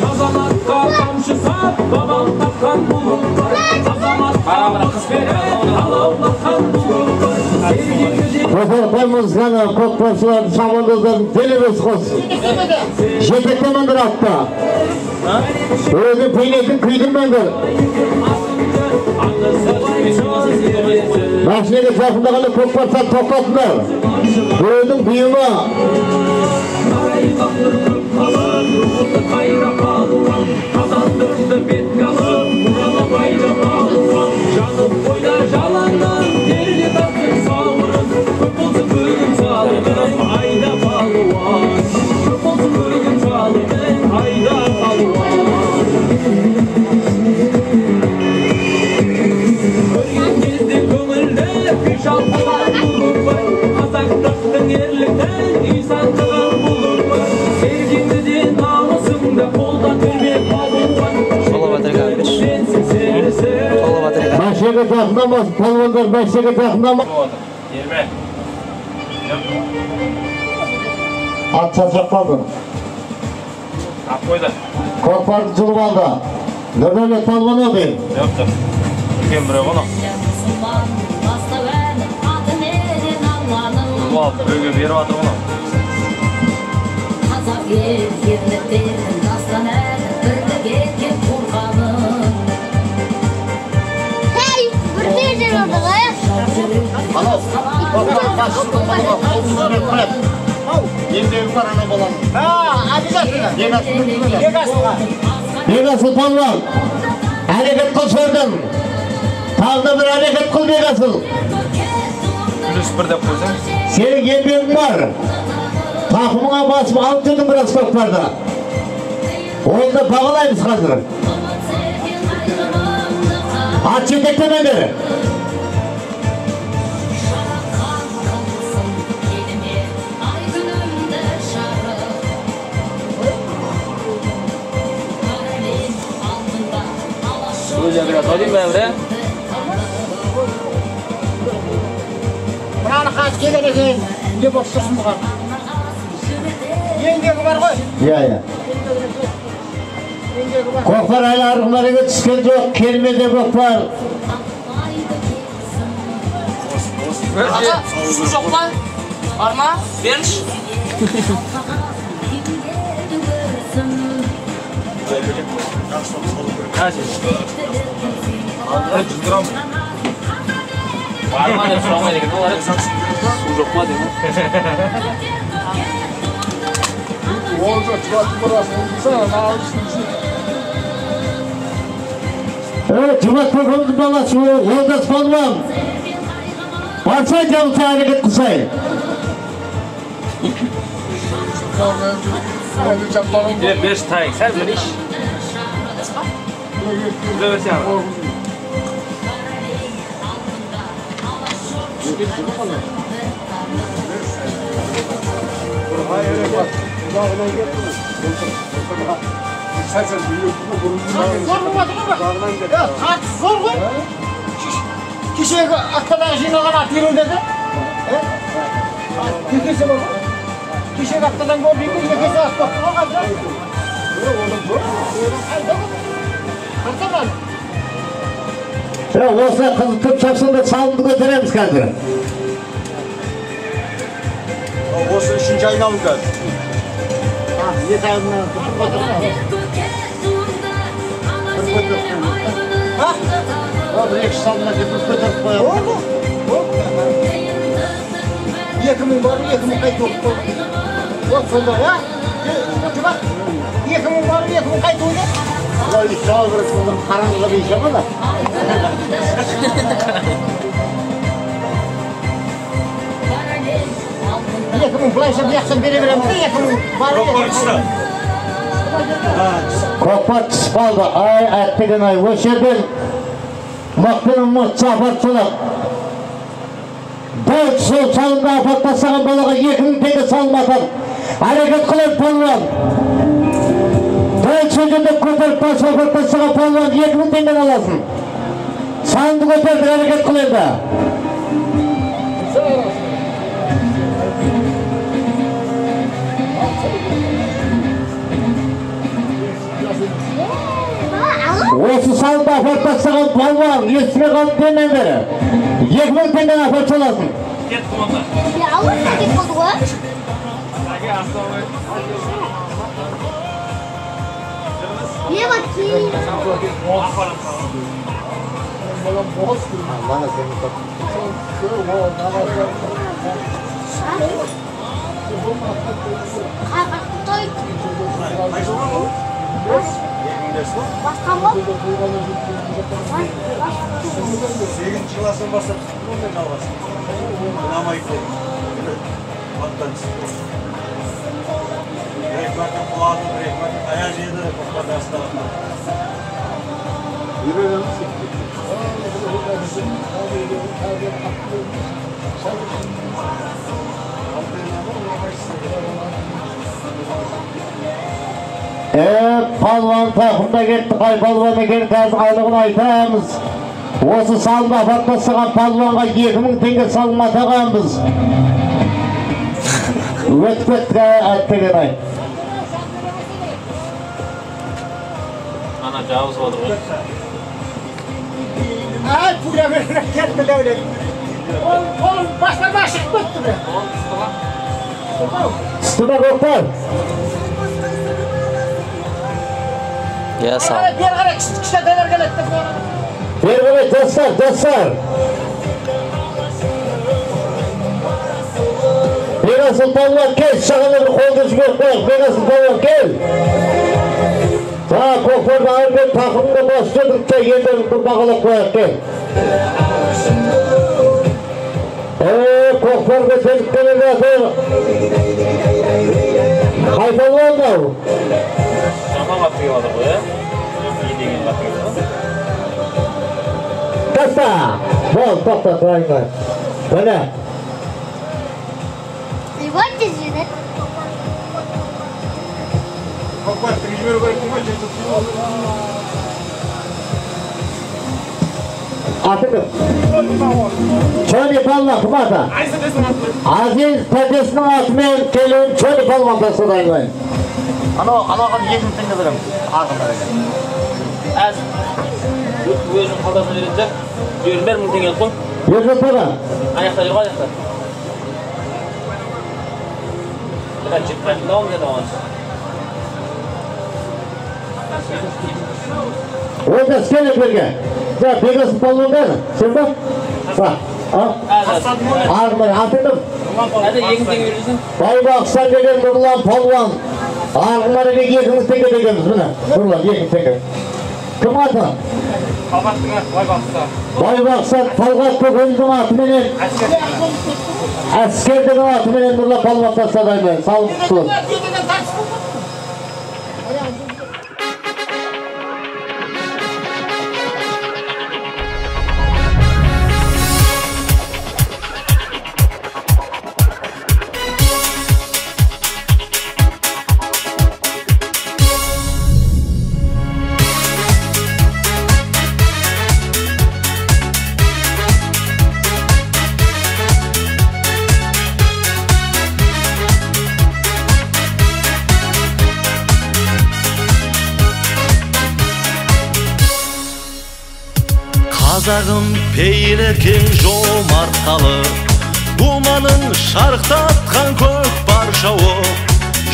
Азаматқа тамшы сап, бабам тапқан бұлық бар. Азаматқа қыз беріп, алаулатқан бұлық бар. Қосар қоймызғаны көкпаршылардың, шабандоздардың делебесі қоссын. Жетектемеңдер атта. Өзі бейнетін күйдірмеңдер. Машинаға жақындағанда көкпар сәл тоқтатыңдар. Біреудің бұйымы. Машинаға жақындамасын, палуандар машинаға жақындамасын. Ат шаршап қалды. Көкпарды жұлып алды. Нұрдәулет палуан ау деймін. Үлкен біреу ғой. Біреуге беріп жатыр ғой. Қазақ ел ерліктерін дастан әні бірлік еткен қорғаны. Хей, бірде жер oldu ғой. Еңбегі бар ана баланың. Обязательно. Бекасыл палуан, әрекет қыл шердің. Тағы да бір әрекет қыл, Бекасыл. +1 деп қойсаң. Сенің еңбегің бар. Тақымыңа басып алып жүрдің біраз көкпарды. Оны да бағалаймыз қазір. Ат жетектемеңдер. Мынаны қазір келген екен деп отырсың бұған. Еңбегі бар ғой. Иә, иә. Көкпар әлі арғы мәреге түскен жоқ, келмеді көкпар. Су жоқ па? Бар ма? Беріңізші. Бар ма деп сұрамайды екен олар. Су жоқ па деп. Жұмат көкеміздің баласы Олжас палуан. Барсай жабылса әрекет қылсай. Бер тайық, сәл мінейші. Zor болмады ғой. Тартыс зор ғой. Кешегі аптадағы жиналған ат елу деді. Екі есе бар ғой. Кешегі аптадан гөрі екі есе ат болып тұр ғой қазір. Осылай қызытып шапсаңдар салымды көтереміз қазір. Осы үшінші айналым қазір. Екі айналым. Бір екі салымға көтеріп қоямыз. 2000 бар, 2000 қайтып оқып қойды. Вот сонда, а? Жұбат, 2000 бар, 2000 қайтып ойды. Мынау үй салып қараңғыға дейін шамалы. 2000 былайша бұяқтан бере береміз де, 2000 бар. Көкпар түсіп қалды. Ай, әттеген ай. Осы жерден мықтының мықты апарып салады. Дәл сол салымды апарып тастаған балаға 2000 теңге салым атады. Әрекет қылып палуан. Дәл сол жерде көтеріп басып апарып тастаған палуан 2000 теңгені аласың. Салымды көтерді, әрекет қыл енді. Осы салымды апарып тастаған палуан есіме қалып демеңдер. 2000 теңгені апарып саласың. Ауырса кетіп қалды ғой. Не бар? Сегізінші класстан бастап мен жалғастым. Ұнамайды. Аттан түсті. Бір екі мәрте құлады, бір екі мәрте таяқ жеді, көкпардың астына. Палуан тақымда кетті, қай палуан екен қазір айлығын айтамыз. Осы салымды апарып тастаған палуанға 2000 теңге салым атағанбыз. Өтіп кетті әттеген ай. Ана жабысып отыр ғой. Ай, пуля беріп кетті Дәулет. Ол баспармақ шығып кетті бе. Түсті ме көкпар? Иә, сал. Бері қарай кішкентайлар келеді деп. Бері қарай жастар, жастар. Бекасыл палуан кел, шағына бір қолды жіберіп қояйық. Бекасыл палуан кел. Жаңа көкпарды алып кел, тақымды басып жүрдік те, енді бір бағалап қояйық, кел. Көкпар көтеріліп келе жатыр. Қай палуан мынау? Жаман қатты келіп жатыр ғой, ә? Не деген қатты келіп жатыр? Таста! Бол, тоқта, тұрайын. Міне. Аты кім? Чони палуан кім аты? Азиз тәтесінің атымен келуін Чони палуан тастады айналайын. Анаған 2000 теңге береміз. Ағына. Әз өзінің қалтасына беретін шығар. Жердің бәрі 1000 теңге қой. Ерзат аға. Аяқта жүр ғой, аяқта. Бірақ жетпей қалды деді оған. Олжас, кел берге. За, Бекасыл палуан кәні? Сен ба? Ба. Ағына, аты кім? Әде 2000 теңге бересің. Байбақстан деген Нұрлан палуан. Ағымареге 2000 теңге дегенбіз, міне. Нұрлан, 2000 теңге. Кім аты? Талғаттың аты, Байбақстан. Байбақстан Талғат көкеміздің атыменен, Әскер деген атыменен Нұрлан палуан тастады айналайын. Салым құтты болсын. Қазағым пейілі кең жомарт халық, думанын шарықтатқан көк баршауы.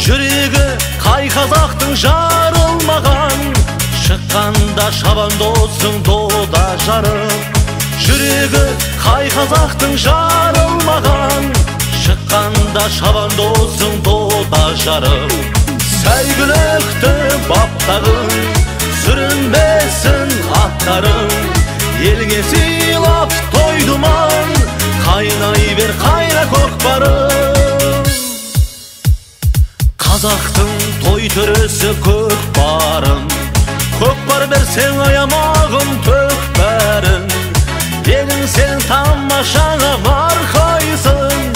Жүрегі қай қазақтың жарылмаған, шыққанда шабандоздың дода жарып. Жүрегі қай қазақтың жарылмаған, шыққанда шабандоздың дода жарып. Сәйгүлікті баптағын, сүрінбесін аттарың, елге сыйлап той думан, қайнай бер қайна көкпарым. Қазақтың той төресі көкпарым, көкпар берсең аямағым төк бәрін. Елің сенің тамашаңа марқайсың,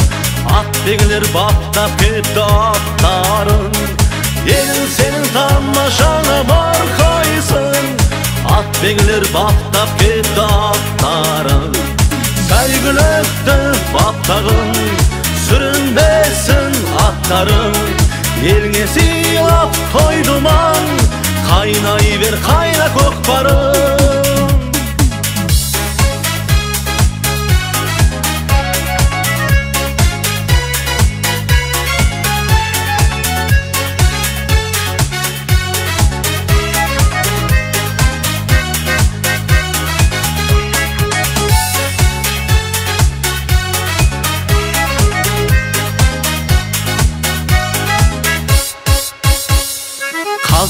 ат бегілер баптап кетті аттарын. Елің сенің тамашаңа марқайсың, ат бегілер баптап кетті аттарын. Сәйгүлікті баптағын, сүрінбесін аттарың, елге сыйлап той думан, қайнай бер қайна көкпарым.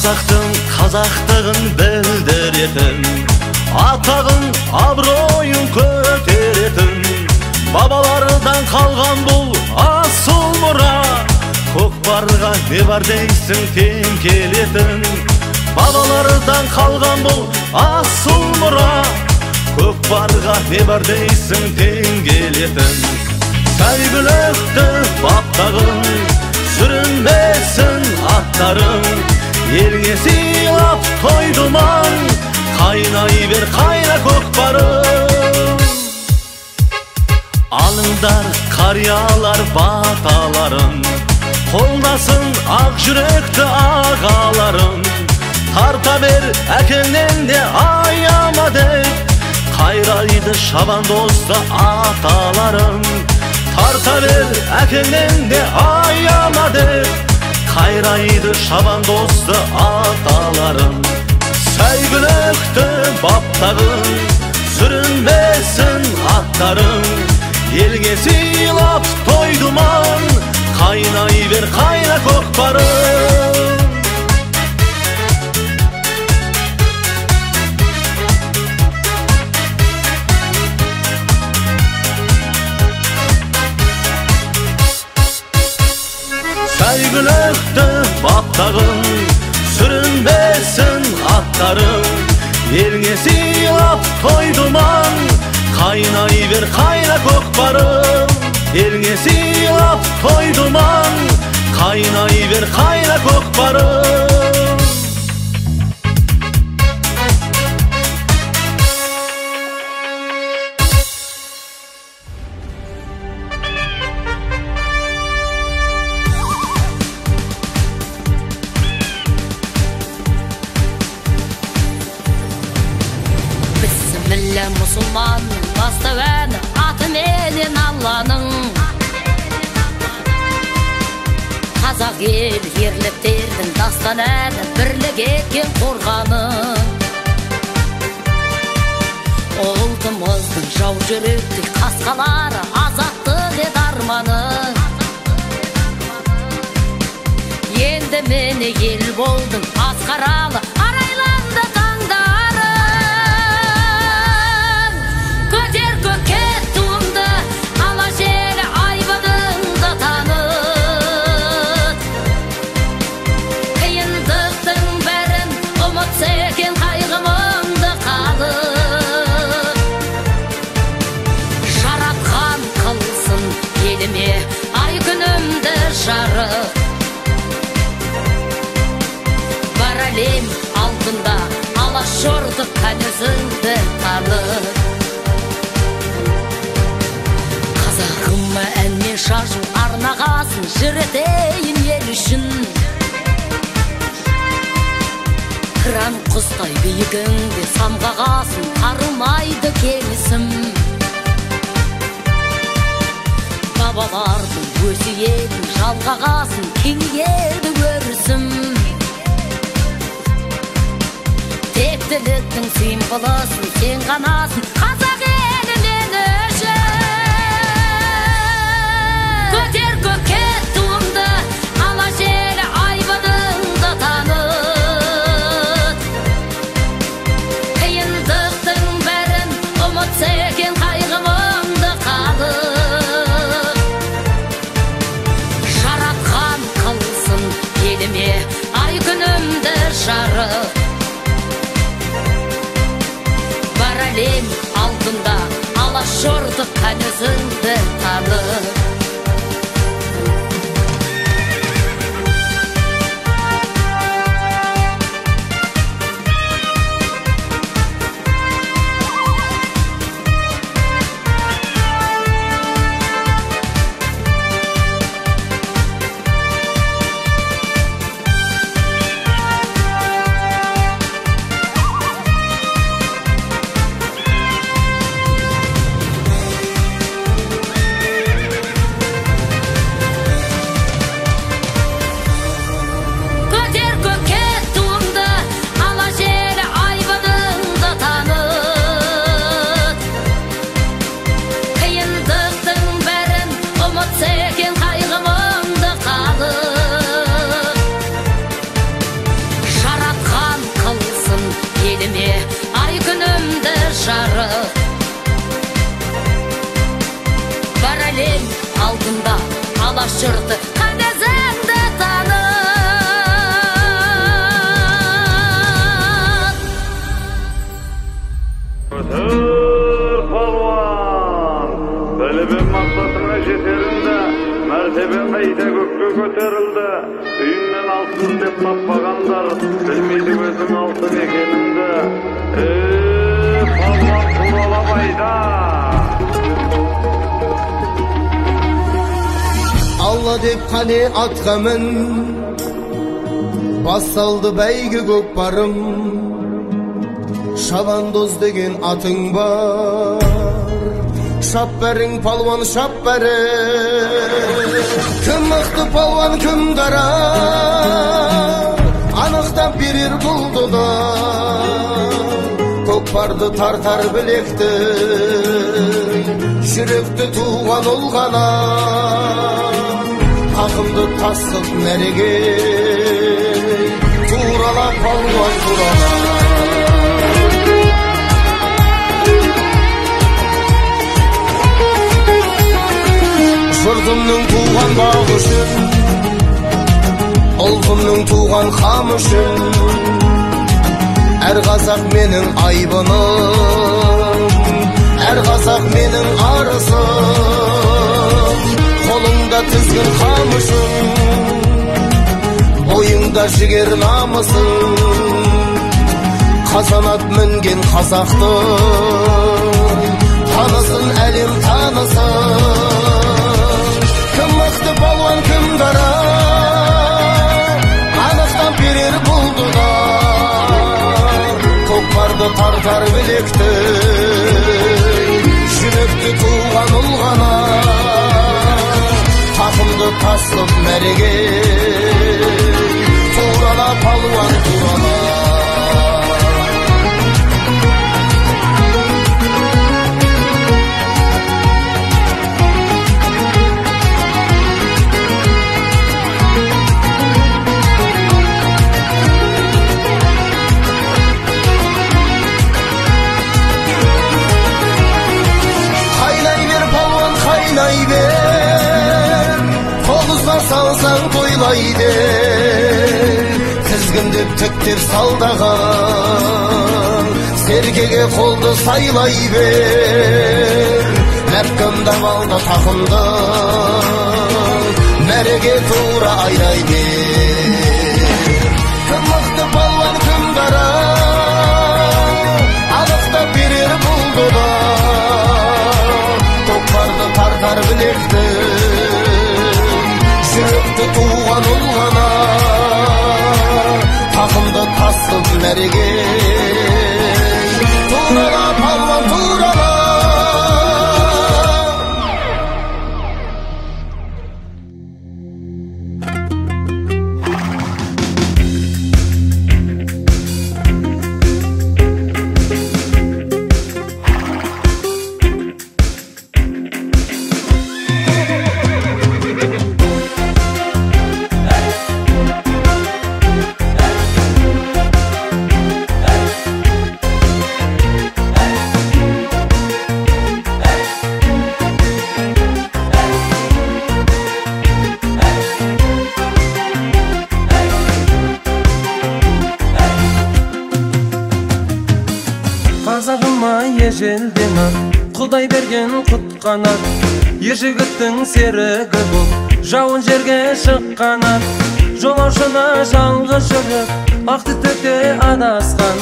Қазақтың қазақтығын білдіретін, атағын абыройын көтеретін, бабалардан қалған бұл асыл мұра. Көкпарға не бар дейсің тең келетін, бабалардан қалған бұл асыл мұра. Көкпарға не бар дейсің тең келетін. Сәйгүлікті баптағын, сүрінбесін аттарың, елге сыйлап той думан, қайнай бер қайна көкпарым. Алыңдар қариялар баталарын, қолдасын ақ жүректі ағаларым. Тарта бер әкеңнен де аяма деп, қайрайды шабандозды аталарым. Тарта бер әкеңнен де аяма деп, қайрайды шабандозды аталарым. Сәйгүлікті баптағын, сүрінбесін аттарың, елге сыйлап той думан, қайнай бер қайна көкпарым. Сәйгүлікті баптағын, сүрінбесін аттарың, елге сыйлап той думан, қайнай бер қайна көкпарым. Елге сыйлап той думан, қайнай бер қайна көкпарым. Бісміллә мұсылманның бастау әні, атыменен Алланың. Қазақ елі ерліктердің дастан әні, бірлік еткен қорғаны. Ұлтымыздың жау жүректей қасқалары, азаттық еді арманы. Енді міне ел болдың асқаралы, арайланды таңдарың. Көтер көкке туыңды, ала желі айбыныңды таныт. Қиындықтың бәрін ұмытса екен қайғы-мұңды халық. Жаратқан қылсын еліме ай күнімді жарық. Бар әлем алдында алашордық қән өзіңді танып. Қазағыма әнмен шашу арнағасын, жыр етейін ел үшін. Қыран құстай биігіңде самғағасын, тарылмайды келісім. Бабалардың өсиетін жалғағасын, кеңейеді өрісім. Тектіліктің символысың, сен ғанасың, қазақ елі мен үшін. Көтер көкке туыңды, ала желі айбыныңды таныт. Қиындықтың бәрін ұмытса екен қайғы-мұңды халық. Жаратқан қылсын еліме ай күнімді жарық. Бар әлем алдында алашордық қән өзіңді танып. алдында Алаш жұрты қағазыңды танып. Өтір палуан, біліп мақсатыңа жетеріңді, мәртебең қайта көкке көтерілді. Үйіңнен алтын деп таппағандар, білмейді өзің алтын екеніңді. Палуан туралап айда. Алла деп қане атқа мін, бас салды бәйгі көкпарым. Шабандоз деген атың бар, шап бәрің палуан, шап бәрің. Кім мықты палуан, кім дара, анықтап берер бұл дода. Көкпарды тартар білекті, жүректі туған ұл ғана. Тақымды тасып мәреге, турала палуан, турала. Жұртымның туған бағы үшін, ұлтымның туған қамы үшін, әр қазақ менің айбыным, әр қазақ менің арысым. Қолыңда тізгін қамшың, бойыңда жігер намысың. Қазанат мінген қазақтың танысын әлем, танысын. Кім мықты палуан, кім дара, анықтап берер бұл дода. Көкпарды тартар білекті, жүректі туған ұл ғана. Тақымды тасып мәреге, турала палуан, турала. Қайнай бер палуан, қайнай бер, тоғызға салсаң тойлай бер. Тізгіндеп тіктеп салдаған, серкеге қолды сайлай бер. Мәпкімдап алды тақымды, мәреге тура айдай бер. Кім мықты палуан, кім дара, анықтап берер бұл дода. Көкпарды тартар білекті, жүректі туған ұл ғана. Тақымды тасып мәреге, турала палуан, турала. Ежелден ақ Құдай берген құтқан ат, ер жігіттің серігі бол, жауын жерге шыққан ат. Жолаушыны жалғыз жүріп, ақ түтекте адасқан,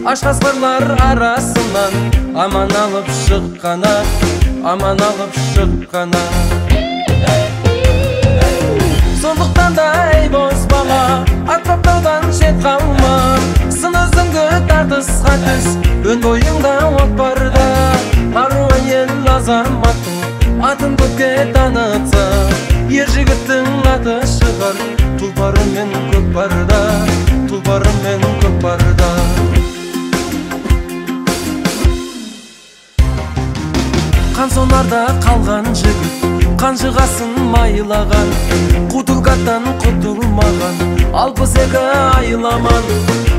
аш қасқырлар арасынан аман алып шыққан ат, аман алып шыққан ат. Сондықтан да ей бозбала, ат баптаудан шет қалма, сын өзіңді тартысқа түс, өн бойыңда от барда. Ару әйел азаматтың атын көпке танытса, ер жігіттің аты шығар тұлпарымен көкпарда, тұлпарымен көкпарда. Қан сонарда қалған жігіт, қанжығасын майлаған, құтылғаттан құтылмаған 62 айламан.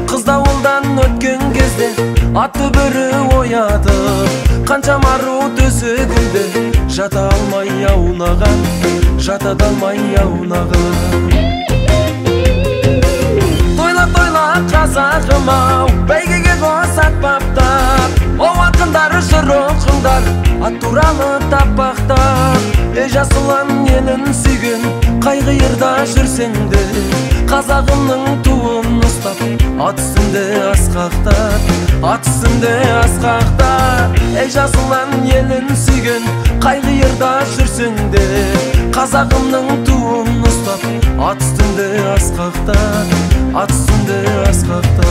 Қыз дауылдан өткен кезде Ат түбірі оятып, қаншама ару төсегінде жата алмай аунаған, жата алмай аунаған. Тойла, тойла, қазағым ау, бәйгеге қос ат баптап, оу ақындар жыр оқыңдар, ат туралы таппақтап. Ей жасұлан елін сүйген, қай қиырда жүрсең де, қазағымның туын ұстап, ат үстінде асқақтат, ат үстінде асқақтат. Ей жасұлан елін сүйген, қай қиырда жүрсең де, қазағымның туын ұстап, ат үстінде асқақтат, ат үстінде асқақтат.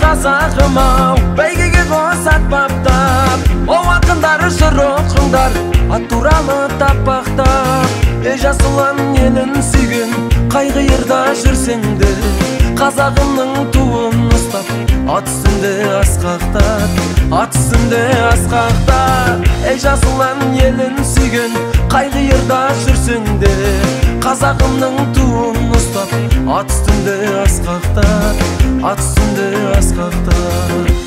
Қазағым ау, бәйгеге қос ат баптап, оу ақындар жыр оқыңдар, ат туралы таппақтап. Ей жасұлан елін сүйген, қай қиырда жүрсең де, қазағымның туын ұстап, ат үстінде асқақтат, ат үстінде асқақтат. Ей жасұлан елін сүйген, қай қиырда жүрсең де, қазағымның туын ұстап, ат үстінде асқақтат, ат үстінде асқақтат.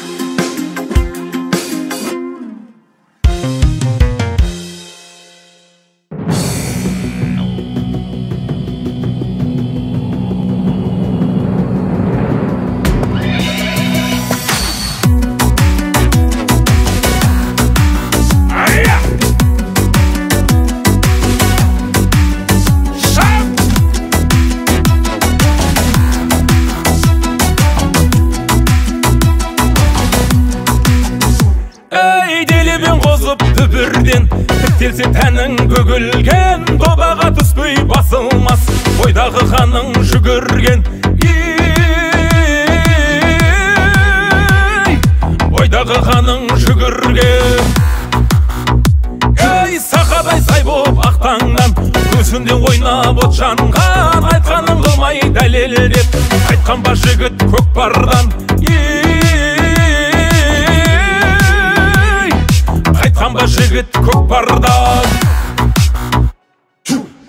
Тіктелсе тәнің көгілген, додаға түспей басылмас, бойдағы қаның жүгірген. Ей, бойдағы қаның жүгірген. Ей, сақадай сай боп ақтаңнан, көзінде ойнап от жанған, айтқанын қылмай дәлелдеп, қайтқан ба жігіт көкпардан. Қайтқан ба жігіт көкпардан.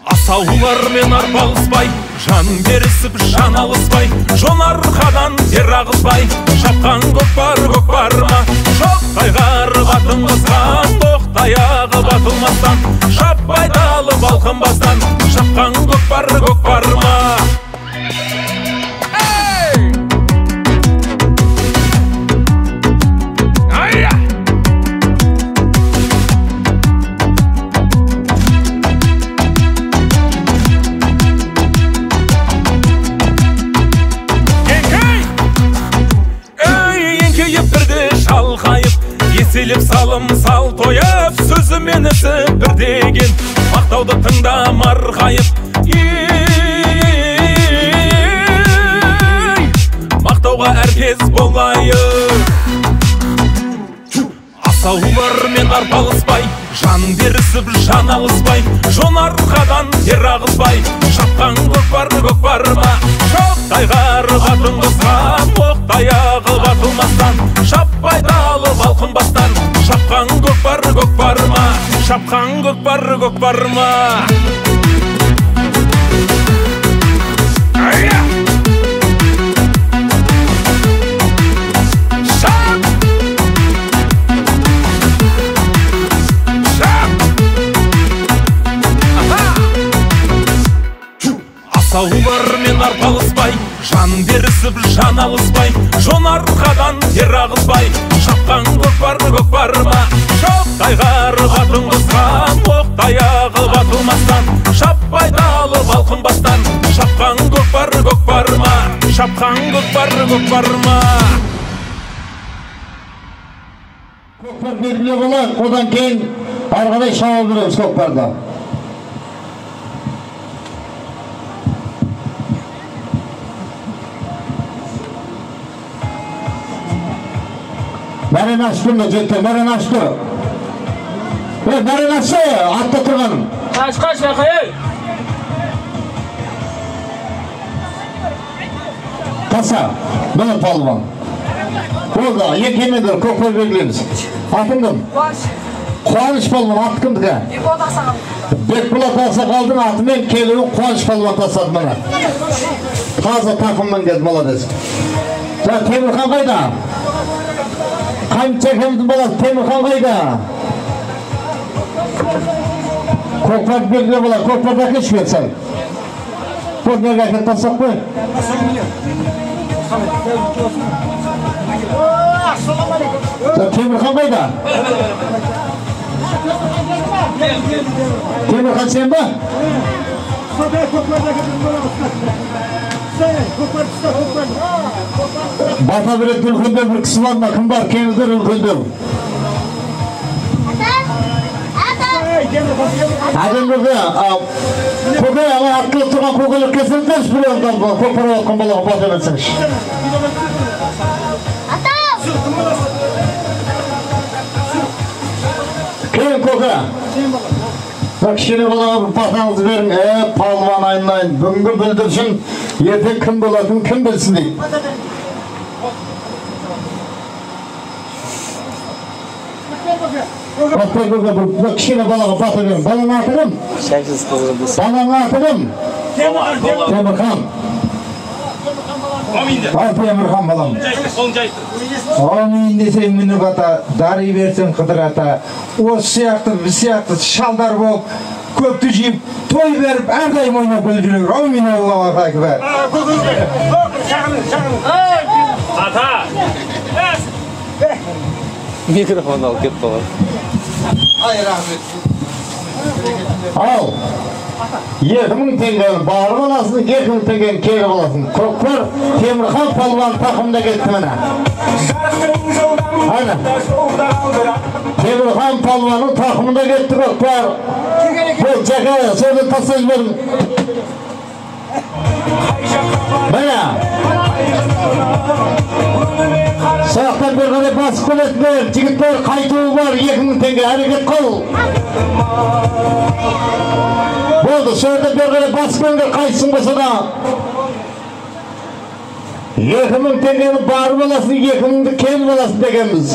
Асаулармен арпалыспай, жан берісіп жан алыспай, жон арқадан тер ағызбай, шапқан көкпар көкпар ма? Шоқтай қарып атын қысқан, тоқтаяғы батылмастан, шаппай далып алқынбастан, шапқан көкпар көкпар ма? Еселеп салым сал тойып, сөзімен ісі бір деген, мақтауды тыңда марқайып. Ей, мақтауға әркез болайық. Асаулармен арпалыспай, жан берісіп жан алыспай, жон арқадан тер ағызбай, шапқан көкпар көкпар ма? Шоқтай қарып атын қысқан, оқтаяғы батылмастан, шаппай далып алқынбастан, шапқан көкпар көкпар ма? Шапқан көкпар көкпар ма? Асаулармен арпалыспай, жан берісіп жан алыспай, жон арқадан тер ағызбай, шапқан көкпар көкпар ма? Шоқтай қарып атын қысқан, оқтаяғы батылмастан, шаппай далып алқынбастан, шапқан көкпар көкпар ма? Шапқан көкпар көкпар ма? Көкпар белгілі болады, одан кейін ары қарай шауып жүреміз көкпарда. Бәрін ашты мына жігіттер, бәрін ашты. Ей, бәрін ашты, атта тұрған. Қаш, қаш, Михаил. Таса, міне палуан. Болды, екі емендер көкпар белгілейміз. Атың кім? Қуаныш. Қуаныш палуан, аты кімдікі? Бекболат Ақсақал. Бекболат Ақсақалдың атымен келуін Қуаныш палуан тастады міне. Таза тақыммен келді, молодец. Жаңа Темірхан қайда? Қайымт әкеміздің баласы Темірхан қайда? Көкпар белгілі болады, көкпарды әкелші бер сәл. Бұл неге әкеліп тастап қой? Темірхан қайда? Темірхан сен ба? Бата беретін үлкендер бір кісі бар ма? Кім бар? Келіңіздер үлкендер. Әдемдерді көке, ана аттылып тұрған көкелер келсеңіздерші, біреуіңден көкпар отқан балаға бата берсеңізші. Келін көке. Кішкене балаға бір батаңызды берің. Палуан айналайын. Бүгінгі бүлдіршін ертең кім болатынын кім білсін дейді. Бір кішкене балаға бата берің. Баланың аты кім? Баланың аты кім? Темірхан. Ал Темірхан балам. Әумин десең мінік ата, дари берсең Қыдыр ата. Осы сияқты, біз сияқты шалдар болып, көпті жиып, той беріп, әрдайым ойнап келіп жүріңдер. Әумин, Аллаху акбар. Ата! Микрофон алып кетіп қалған. Ай, рахмет. Ал, 2000 теңгені барып аласың, 2000 теңгені келіп аласың. Көкпар Темірхан палуан тақымда кетті міне. Әне. Темірхан палуанның тақымында кетті көкпар. Бұл жәке, соны тастай жіберің. Міне. Сақтан бері қарай басып келетіндер, жігіттер қайтуы бар, 2000 теңге әрекет қыл. Болды, сол жерден бері қарай басып келіңдер, қайтсын болса да. 2000 теңгені барып аласың, 2000-ді келіп аласың дегенбіз.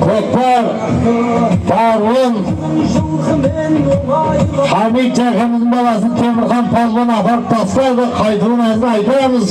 Көкпар Баруын Хамит жәкеміздің баласы Темірхан палуан апарып тастайды, қайтуын әзір айтамыз.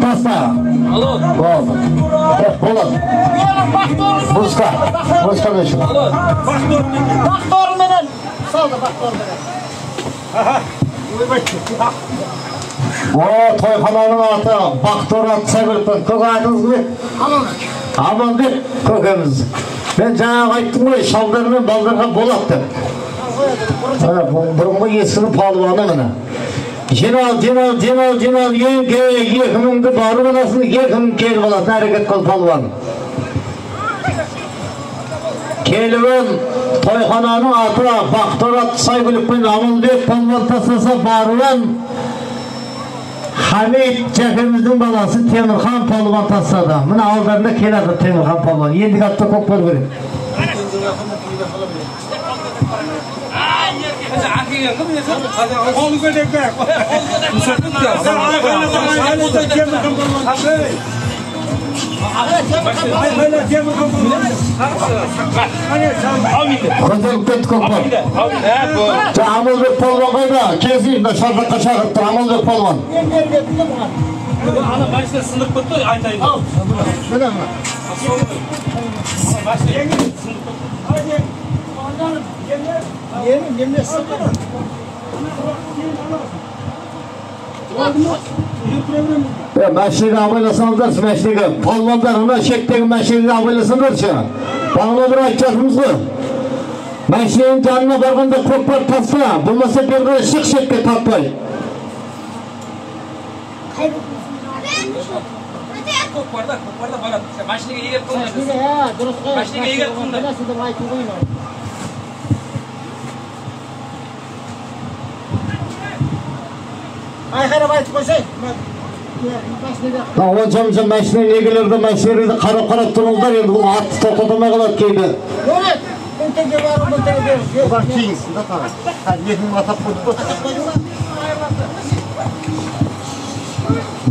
Таста. Болды. Болады. Музыка. Музыка өшір. Бақторменен. Салды бақторменен. О, тойхананың аты Бақтор аты Сәбіртін. Көке атыңыз кім? Аманбек. Аманбек көкеміз. Мен жаңағы айттым ғой, шалдар мен балдарға болады деп. Бұрынғы ескінің палуаны міне. Жинал, жинал, жинал, жинал, 2000-ді барып аласың, 2000 келіп аласың, әрекет қыл палуан. Келуін тойхананың аты Бақтор атты Сайгүлікпен Аманбек палуан тастаса, баруын Хамит жәкеміздің баласы Темірхан палуан тастады. Міне алдарында келеді Темірхан палуан. Ендігі атта көкпар керек. Көтеріліп кетті көкпар. Амалбек палуан қайда? Келсін, мына шарбаққа шақырып тұр Амалбек палуан. Ана машина сындырып кетті, айтайын. Машинаға абайласаңыздаршы, машинаға. Палуандар, мына шеттегі машинаға абайласаңдаршы. Бағана бір айтып жатырмыз ғой. Машинаның жанына барғанда көкпар таста, болмаса бері қарай шық шетке тартпай. Көкпарда, көкпарда барады. Машинаға егер қылыңдар. Машинаға егер қылыңдар. Айқайлап айтып қойсай. Онша-мұнша машинаның егелерді машиналерді қарап-қарап тұрыңыздар, енді бұл атты тоқтата алмай қалады кейде. Мың теңге бар, мың теңге бер. Бұлар кейінсін да тағы. 2000 атап қойдық қой.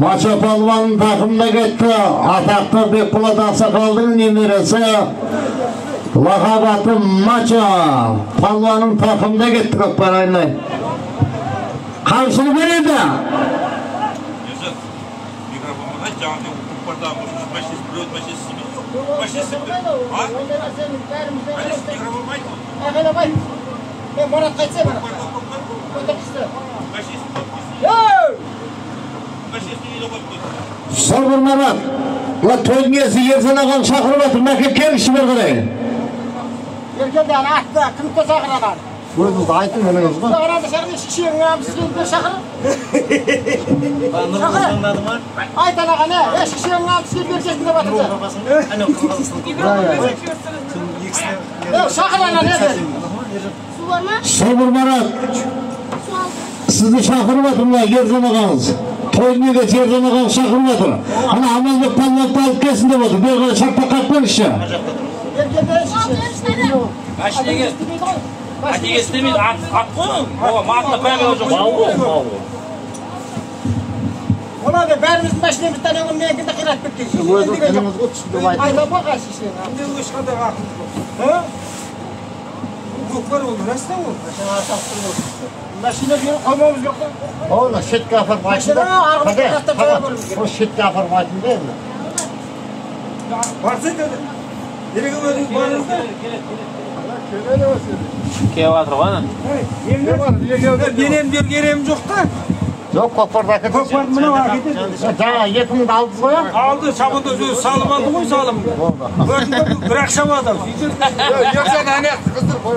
Мача палуанның тақымына кетті. Атақты Бекболат ақсақалдың немересі лақап аты Мача палуанның тақымына кетті көкпар айналайын. Қамшыны береді. Сабыр Марат, мына тойдың иесі Ержан ағаны шақырып жатыр, мәке келіңізші бері қарай. Ергенде ана атты кімді шақырады? Өзіңіз айтың, ініңіз ғой. Шақырады, шақырды, шешеңің абысымен шақыр. Шақыр. Айт анаға не? Шешеңің абысымен берсесін деп жатыр. Шақыр ана не? Су бар ма? Сабыр Марат, сізді шақырып жатыр мына Ержан ағаңыз. Тойдың егесі Ержан ағаңыз шақырып жатыр. Ана Амалбек палуанды алып келсін деп отыр. Бері қарай шаппа қақпаңызшы. Машинаға әкеге істемейді, ат қой, атта правила жоқ. Мал ғой, мал ғой. Олар бәріміздің машинамыздан өңін менікін де қиратып кеткен. Өзіңіз ініңіз ғой, түсіндіріп айтыңыз. Айтам ғой шешең. Ешқандай ақымыз жоқ. Көкпар ол рас та ол. Машина беріп қоймауымыз керек қой. Оны шетке апарып айтын да. Ол шетке апарып айтын да енді. Барса деді. Ереге өзіңіз барыңыз да. Келіп жатыр ғой ана. Менен берге ерем жоқ та. Жоқ, көкпарды әкетеді. Көкпарды мынау әкетеді. Жаңа 2000-ді алдыңыз ғой, а? Алды, шабандоз өзі салып алды ғой, салымды. Бір ақша алды. Ержан ана қыздыр қой,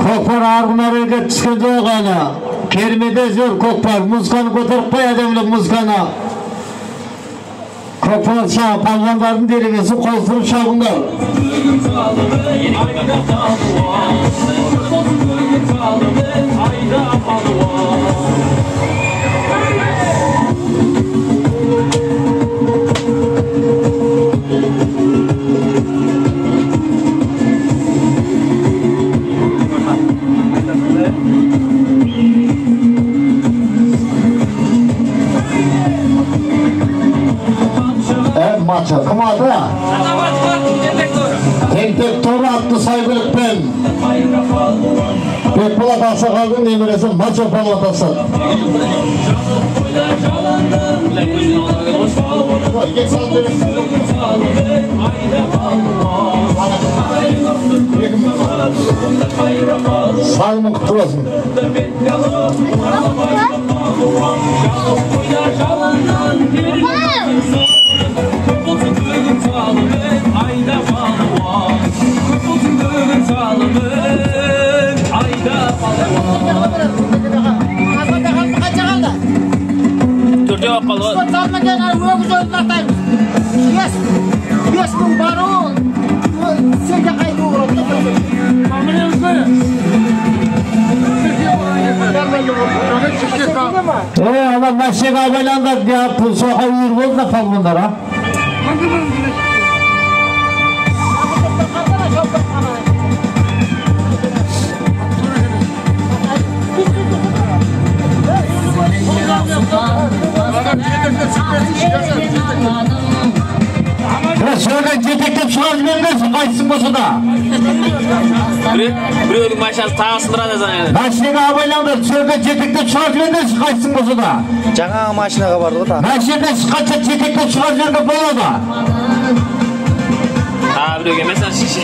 Көкпар арғы мәреге түскен жоқ әлі. Кермеде жүр көкпар. Музыканы көтеріп қой, әдемілеп музыканы. Көкпар палуандардың делегесі қостырып шабыңдар. Maça кім аты? Тентек торы атты сайгүлікпен Бекболат ақсақалдың немересі Мача палуан тастады. Салымың құтты болсын. Төртеу алып қалды ғой. Өгіз өзін атаймыз. 5000 бару, серге қайту болады. Ана машинаға абайлаңдар, бұл соқа үйір болды да палуандар, а? Şöyle жетектеп шығарып жібермесін, қайсысын болса да. Біреудің машинасы тағы сындырады жаңа. Машинаға абайлаңдар, шөлге жетектеп шығарып жібермесін, қайсысын болса да. Жаңағы машинаға барды ғой тағы. Машинадан шыққанша жетектеп шығарып жіберуге болады. Тағы біреуге емес, шеше.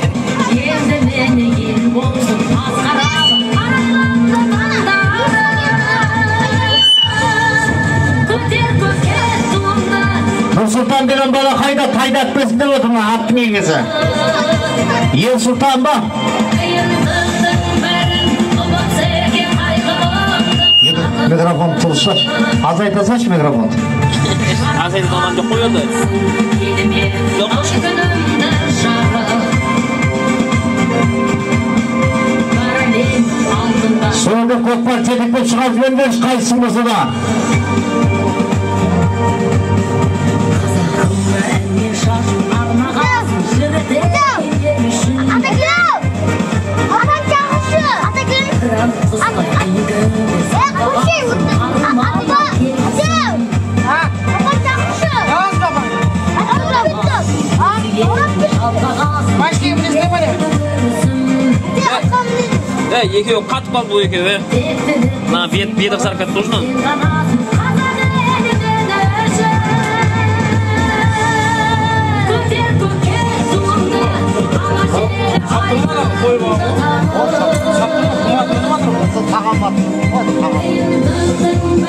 Нұрсұлтан деген бала қайда? Тайда атпасын деп отыр мына аттың егесі. Ерсұлтан ба? Микрофон тұрсашы. Азайта салшы микрофонды. Азайта алман жоқ қой енді. Жоқ қой. Сонда көкпар жетектеп шығарып жіберіңдерші қайсысын болса да. Екеуі қатып қалды бұл екеуі. Мына беті қызарып кетті ұшынан.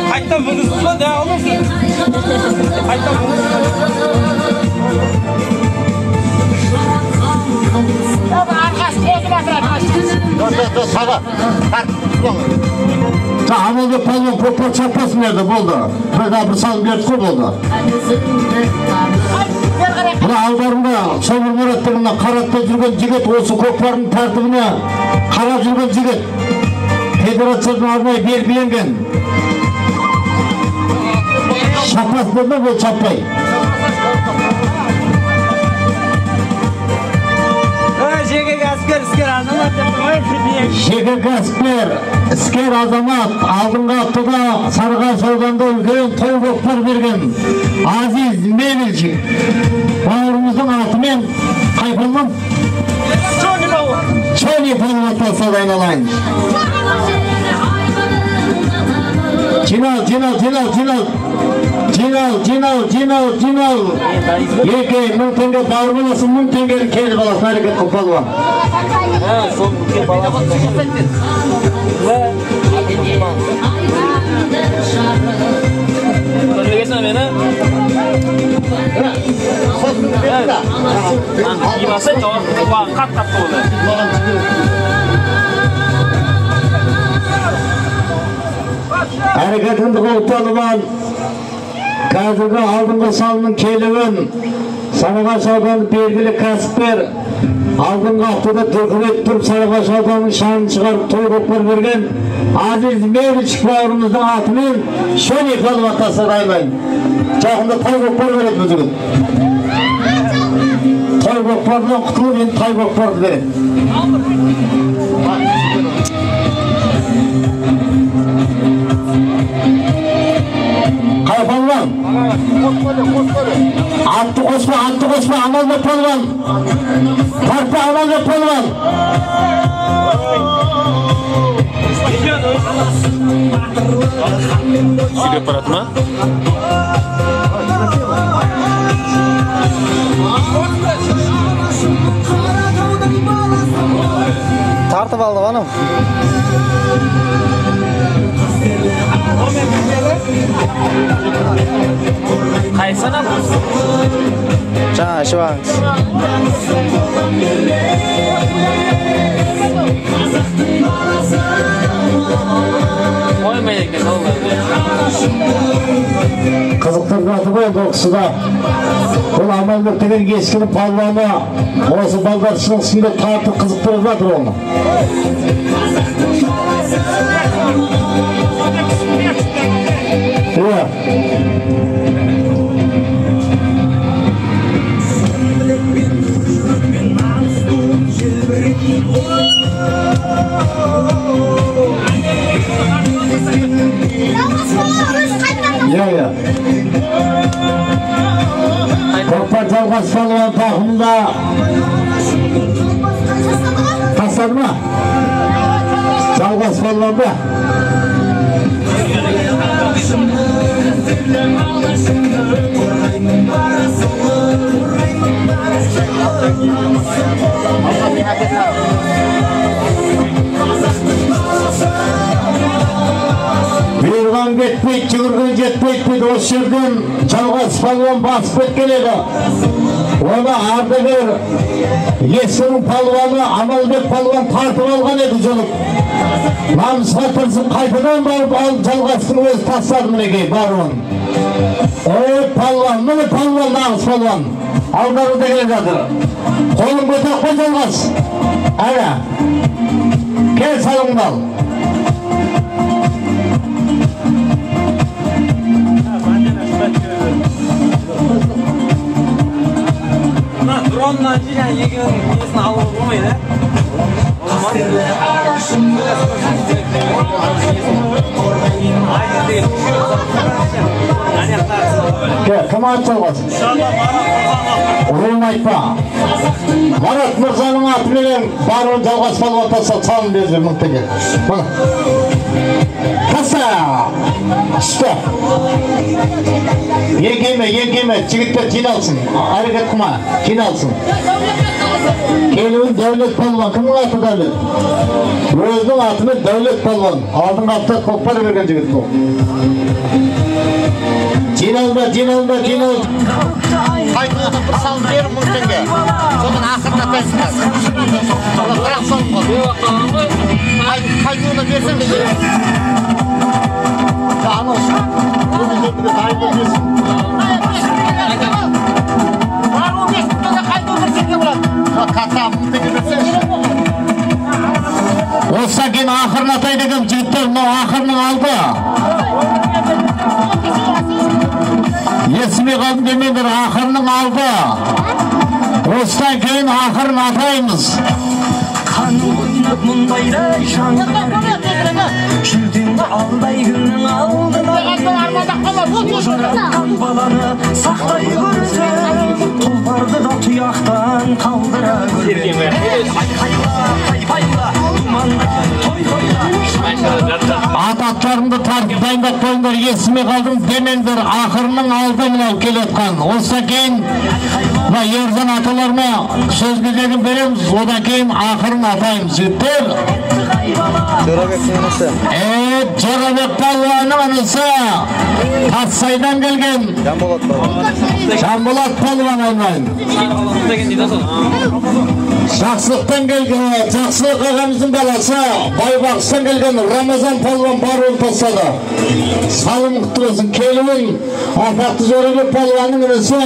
Қайттан мінгізді ма, не алмайсың? Қайттан мінгізді. Арқасы қозып жатыр, арқасы. Амалбек палуан көкпар шаппасын берді, болды. Бір салым берді қой, болды. Мына алдарында Собыр Мұрат деген мына қаратта жүрген жігіт, осы көкпардың тәртібіне қарап жүрген жігіт. Федерациядан арнайы белгіленген. Шаппасын деді ме, ол шаппай. Жеке кәсіпкер, іскер азамат деп қойып. Жеке кәсіпкер, іскер азамат, алдыңғы аптада Сарыағаш ауданында үлкен той көкпар берген Азиз Мемельчик бауырымыздың атымен қай палуан? Чони палуан. Чони палуан тастады айналайын. Жинал, жинал, жинал, жинал. Жинал, жинал, жинал, жинал. 2000 теңге бауыр баласы, 1000 теңгені келі баласы әрекет қыл палуан. Көрмегенсің мені? Кимаса жауап қат-қат болды. Әрекетіңді қыл палуан. Қазіргі алдыңғы салының келуін Сарыағаш ауданы белгілі кәсіпкер алдыңғы аптада дүркіреп тұрып Сарыағаш ауданының шанын шығарып той көкпар берген Азиз Мемельчик бауырымыздың атымен Шони палуан тастады айналайын. Жақында той көкпар береді бұл жігіт. Той көкпарынан құтылып енді той көкпарды береді. Қай палуан? Атты қоспа, атты қоспа, Амалбек палуан. Тартпа, Амалбек палуан. Сүйреп барады ма? Тартып алды анау. Қайсы анау? Жаңа ішіп алыңыз. Қоймайды екен ол. Қызықтырып жатыр ғой енді ол кісі да. Бұл Амалбек деген ескінің палуаны осы балдар шынысында тартып қызықтырып жатыр оны. Иә. Иә. Көкпар Жалғас палуан тақымында тастады ма? Жалғас палуан ба? Бұйырған кетпейді, жүгірген жетпейді дейді. Осы жерден Жалғас палуан басып кеткен еді. Оны ардагер Есінің палуаны Амалбек палуан тартып алған еді жұлып. Намысқа тырысып қайтадан барып алып Жалғастың өзі тастады мінекей баруын. Ой, палуан, міне палуан, нағыз палуан. Алдарында келе жатыр. Қолын көтеріп қой, Жалғас. Әне. Кел салыңды ал. Мына дроннан жаңа екеуінің несін алуға болмайды, ә? Кім ат Жалғас? Руын айтпа. Марат Мырзаның атыменен баруын Жалғас палуан тастады, салын берді 1000 теңге. Мына. Таста! Түсті. Еңкейме, еңкейме, жігіттер жиналсын. Әрекет қылма, жиналсын. Келуін Дәулет палуан. Кімнің аты Дәулет? Өзінің атымен Дәулет палуан. Алдыңғы апта көкпар берген жігіт бұл. Жиналма, жиналма, жинал. Қайтуды бір салым бер 1000 теңге. Содан ақырын атайсыңдар. Бірақ салым ғой. Қайтуды берсең де. Анау дайындап берсін. Бару 5 теңге, қайту 1 теңге болады. Ката 1000 теңге берсеңші. Осыдан кейін ақырын атай деген жігіттер, мынау ақырының алды. Есіме қалдым демеңдер, ақырының алды. Осыдан кейін ақырын атаймыз. Қанып мұндайда жүлдеңді алдай күннің алдына жаратқан баланы сақтай көрсең, тұлпарды да тұяқтан қалдыра көрме. Айқайла, тайпайла, думанда, той тойла. Ат аттарыңды тартып дайындап қойыңдар, есіме қалдым демеңдер, ақырының алды мынау келе жатқан. Осыдан кейін мына Ержан аталарына сөз кезегін береміз, одан кейін ақырын атаймыз жігіттер. Жорабектің інісі. Жорабек палуанның інісі Тассайдан келген Жанболат палуан. Жанболат палуан айналайын. Жақсылықтан келген, Жақсылық ағамыздың баласы Байбақстан келген Рамазан палуан баруын тастады. Салым құтты болсын. Келуін атақты Жорабек палуанның інісі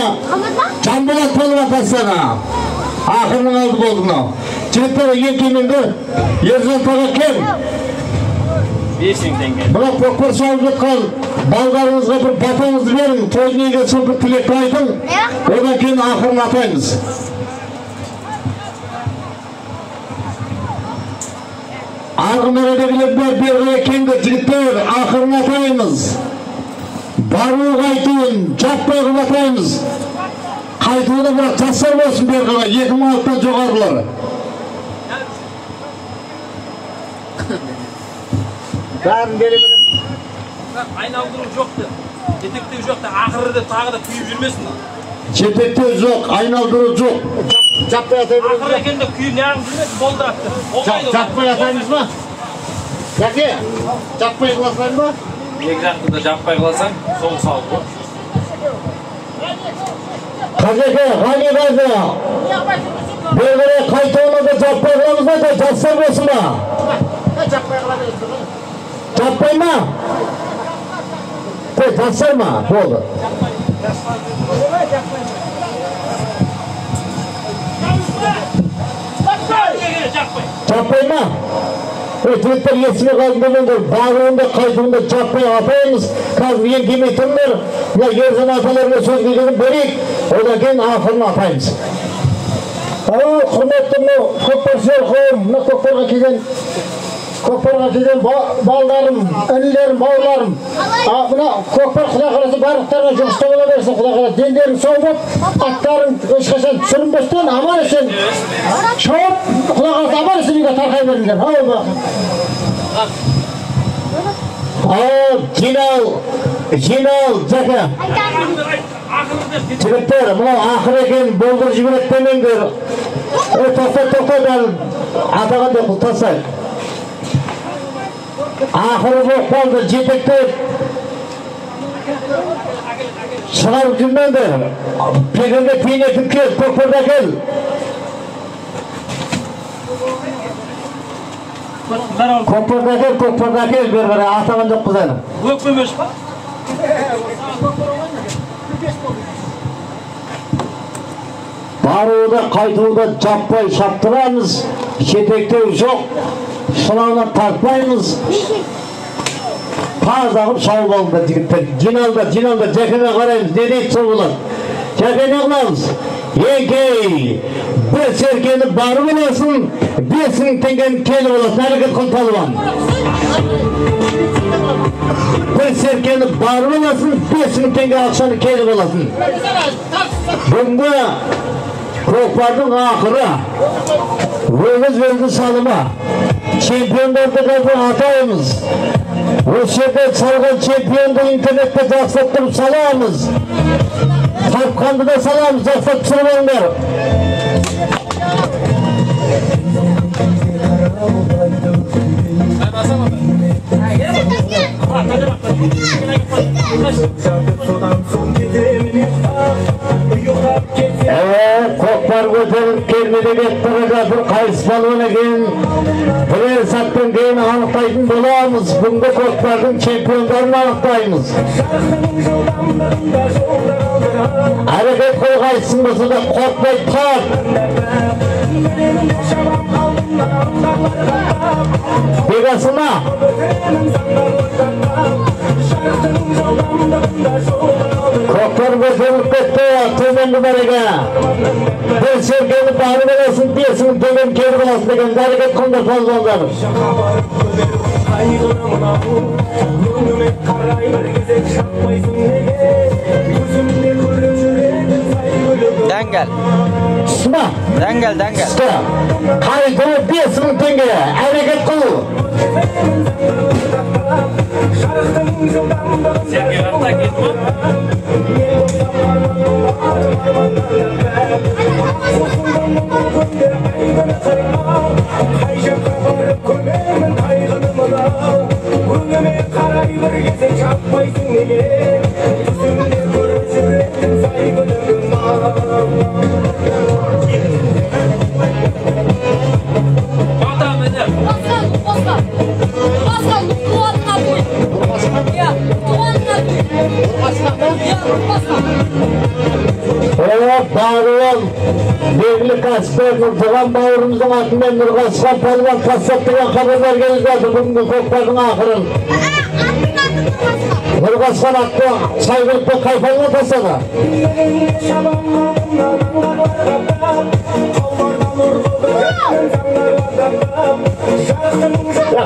Жанболат палуан тастады. Ақырының алды болды мынау. Жігіттер, еңкеймеңдер. Ержан таға кел. 5000 теңге. Мына көкпар шауып жатқан балдарыңызға бір батаңызды берің, тойдың егесі бір тілек айтың. Одан кейін ақырын атаймыз. Арғы мәредегілер бәрі бері келіңдер жігіттер, ақырын атаймыз. Бару қайтуын жаппай қылып атаймыз. Қайтуына бірақ жастар болсын бері қарай, 2006-тан жоғарылар. Бәрін бере беремін. Айналдыру жоқты, жетектеу жоқты, ақыры деп тағы да күйіп жүрмесін. Жетектеу жоқ, айналдыру жоқ. Жаппай атай береміз. Ақыры екен деп күйіп неғып жүрмесін, болды атты. Жаппай атаймыз ба? Жәке, жаппай қыласың ба? Екі жақты да жаппай қыласаң, сол сауық ғой. Қазеке, Ғани қазы, бері қарай қайтуына да жаппай қыламыз ба, жастар болсын ба? Жаппай қыла бересің. Жаппай ма? Қой, жастар ма? Болды. Жаппай ма? Жігіттер, есіме қалдым демеңдер, баруында қайтуында жаппай атаймыз. Қазір еңкеймей тұрыңдар. Мына Ержан аталарына сөз кезегін берейік, одан кейін ақырын атаймыз. Құрметті мынау көкпаршылар қауым, мына көкпарға келген Көкпарға келген балдарым, інілерім, бауырларым. Мына көкпар Құдай қаласа барлықтарына жұғысты бола берсін, Құдай қаласа. Дендерің сау болып, аттарың ешқашан сүрінбестен, аман есен шауып, Құдай қаласа аман есен үйге тарқай беріңдер. Ал, жинал, жинал, Жәке. Жігіттер, мынау ақыр екен, болдырып жібереді демеңдер. Тоқта, тоқта, атаған деп тастайық. Ақыры болып қалды, жетектеп шығарып жүрмеңдер. Келгенде тиын кел, көкпарды әкел. Көкпарды әкел, көкпарды әкел, бері қарай атаған жоқ қыз әлі. Өкпемеш па? Баруды, қайтуды жаппай шаптырамыз, жетектеу жоқ, шылауына тартпаймыз. Таза қылып шауып алыңдар жігіттер. Жиналдар, жиналдар, Жәкеме қараймыз, не дейді сол болады. Жәке не қыламыз? Еңкей, бір серкені барып аласың, 5000 теңгені келіп аласың, әрекет қыл палуан. Бір серкені барып аласың, 5000 теңге ақшаны келіп аласың. Бүгінгі көкпардың ақыры, өгіз өлді салымы, чемпиондарды қазір атаймыз. Осы жерде салған чемпионды интернетте жақсылап тұрып саламыз. Тартқанды да саламыз, жақсылап түсіріп алыңдар. Көкпар көтеріліп келмеде кетіп бара жатыр, қайсы палуан екен бірер сәттен кейін анықтайтын боламыз. Бүгінгі көкпардың чемпиондарын анықтаймыз. Әрекет қыл, қайсысын болса да қорықпай тарт. Бекасына көкпар көтеріліп кетті төменгі мәреге. Бір серкені барып аласың, 5000 теңгені келіп аласың деген әрекет қылыңдар палуандар. Дәңгәл. Түсті ма? Дәңгәл, дәңгәл. Түсті. Қайтуы 5000 теңге. Әрекет қыл. Бағуан, белгілі кәсіпкер Нұртуған бауырымыздың атымен Нұрғасқан палуан тастап деген хабарлар келіп жатыр бүгінгі көкпардың ақырын. Нұрғасқан атты Сайгүлікті қай палуан тастады?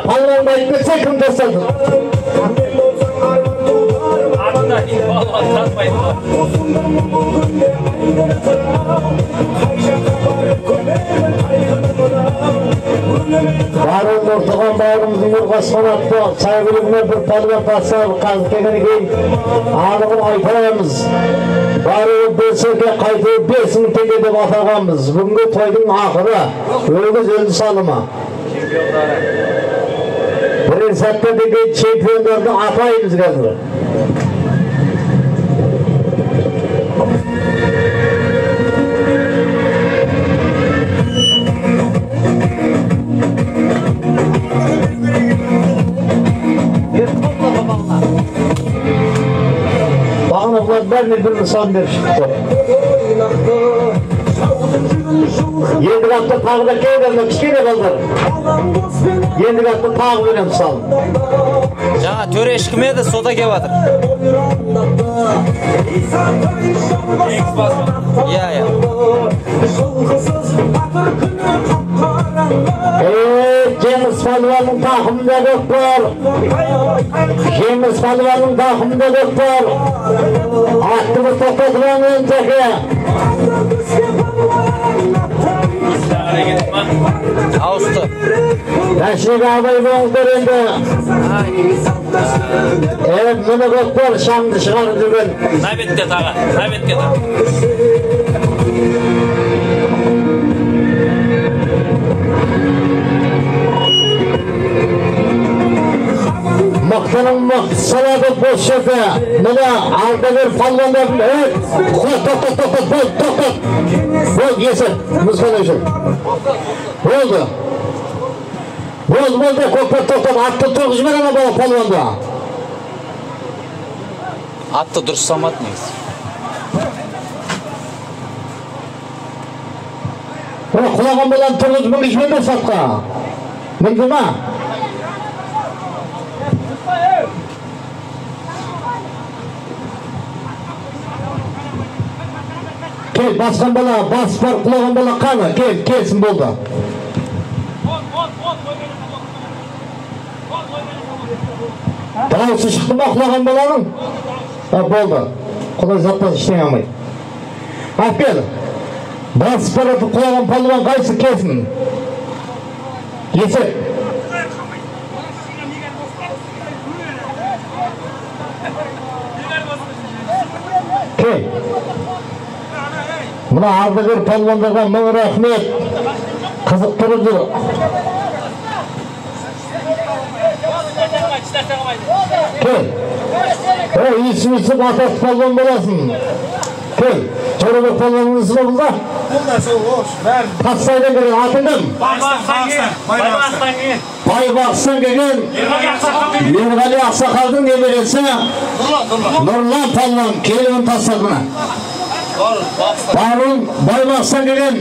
Палуанды айтып кетсе кім тастады? Барun Нұртуған бауырымыздың Нұрғасқан атты Сайгүлігіне бір палуан тастады. Қазір келгеннен кейін анығын айтамыз. Баруы 5 серке, қайтуы 5000 теңге деп атағанбыз. Бүгінгі тойдың ақыры өгіз өлді салымы. Бірер сәттен кейін чемпиондарды атаймыз қазір. Бағана бұлар бәріне бір нысан беріп шықты. Ендігі атты тағы да келді, кішкене балдар. Ендігі атты тағы беремін салым. Жаңа төреш кім еді, сода келіп жатыр. Иә, иә. Жеңіп Жеңіс палуанның тақымында көкпар. Жеңіс палуанның тақымында көкпар. Атты бір тоқтатып алыңыз теке. Ауысты. Бәшеге абай болыңыздар енді. Evet, міне көкпар шаңды шығарып жүрген. Набетте тағы, набетке тағы. Мықтының мықты салады бос жерде. Міне ардагер палуандардың тоқтат, тоқтат, болды, тоқтат. Болды, есеп, мұзған өшір. Болды. Болды, болды, көкпар тоқтат. Атты тұрғызып жібер ана бала палуанды. Атты дұрыс салмады негізі. Мына құлаған баланы тұрғызып мінгізіп жіберме сатқа. Мінді ма? Кел, басқан бала, басып барып құлаған бала қаны, кел, келсін болды. Дауысы шықты ма құлаған баланың? Болды. Құдай сақтасын, ештеңе алмайды. Алып кел. Басып барып құлаған палуан қайсы келсін? Есеп. Кел. Мына ардагер палуандарға мың рахмет. Қызықтырып жүр. Кел. О, иісі-иісі атақты палуан боласың. Кел. Жорабек палуанның ісі бұл да? Тастайдан келген атың кім? Байбақстан келген Ерғали ақсақалдың немересі Нұрлан палуан келуін тастады мына. Барун Байбақстан келген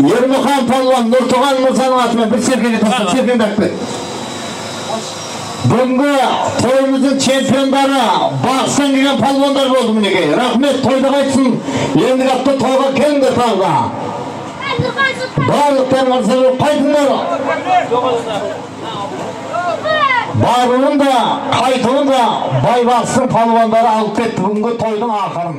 Ермұхан палуан Нұртуған мырзаның атымен бір серкеге тастады, серкеңді алып кет. Бүгінгі тойымыздың чемпиондары Бақстан келген палуандар болды мінекей. Рахмет, тойда қайтсын. Ендігі апта тойға келіңдер тағы да. Барлықтарыңыз қайтыңдар. Баруын да, қайтуын да Байбақстың палуандары алып кетті бүгінгі тойдың ақырын.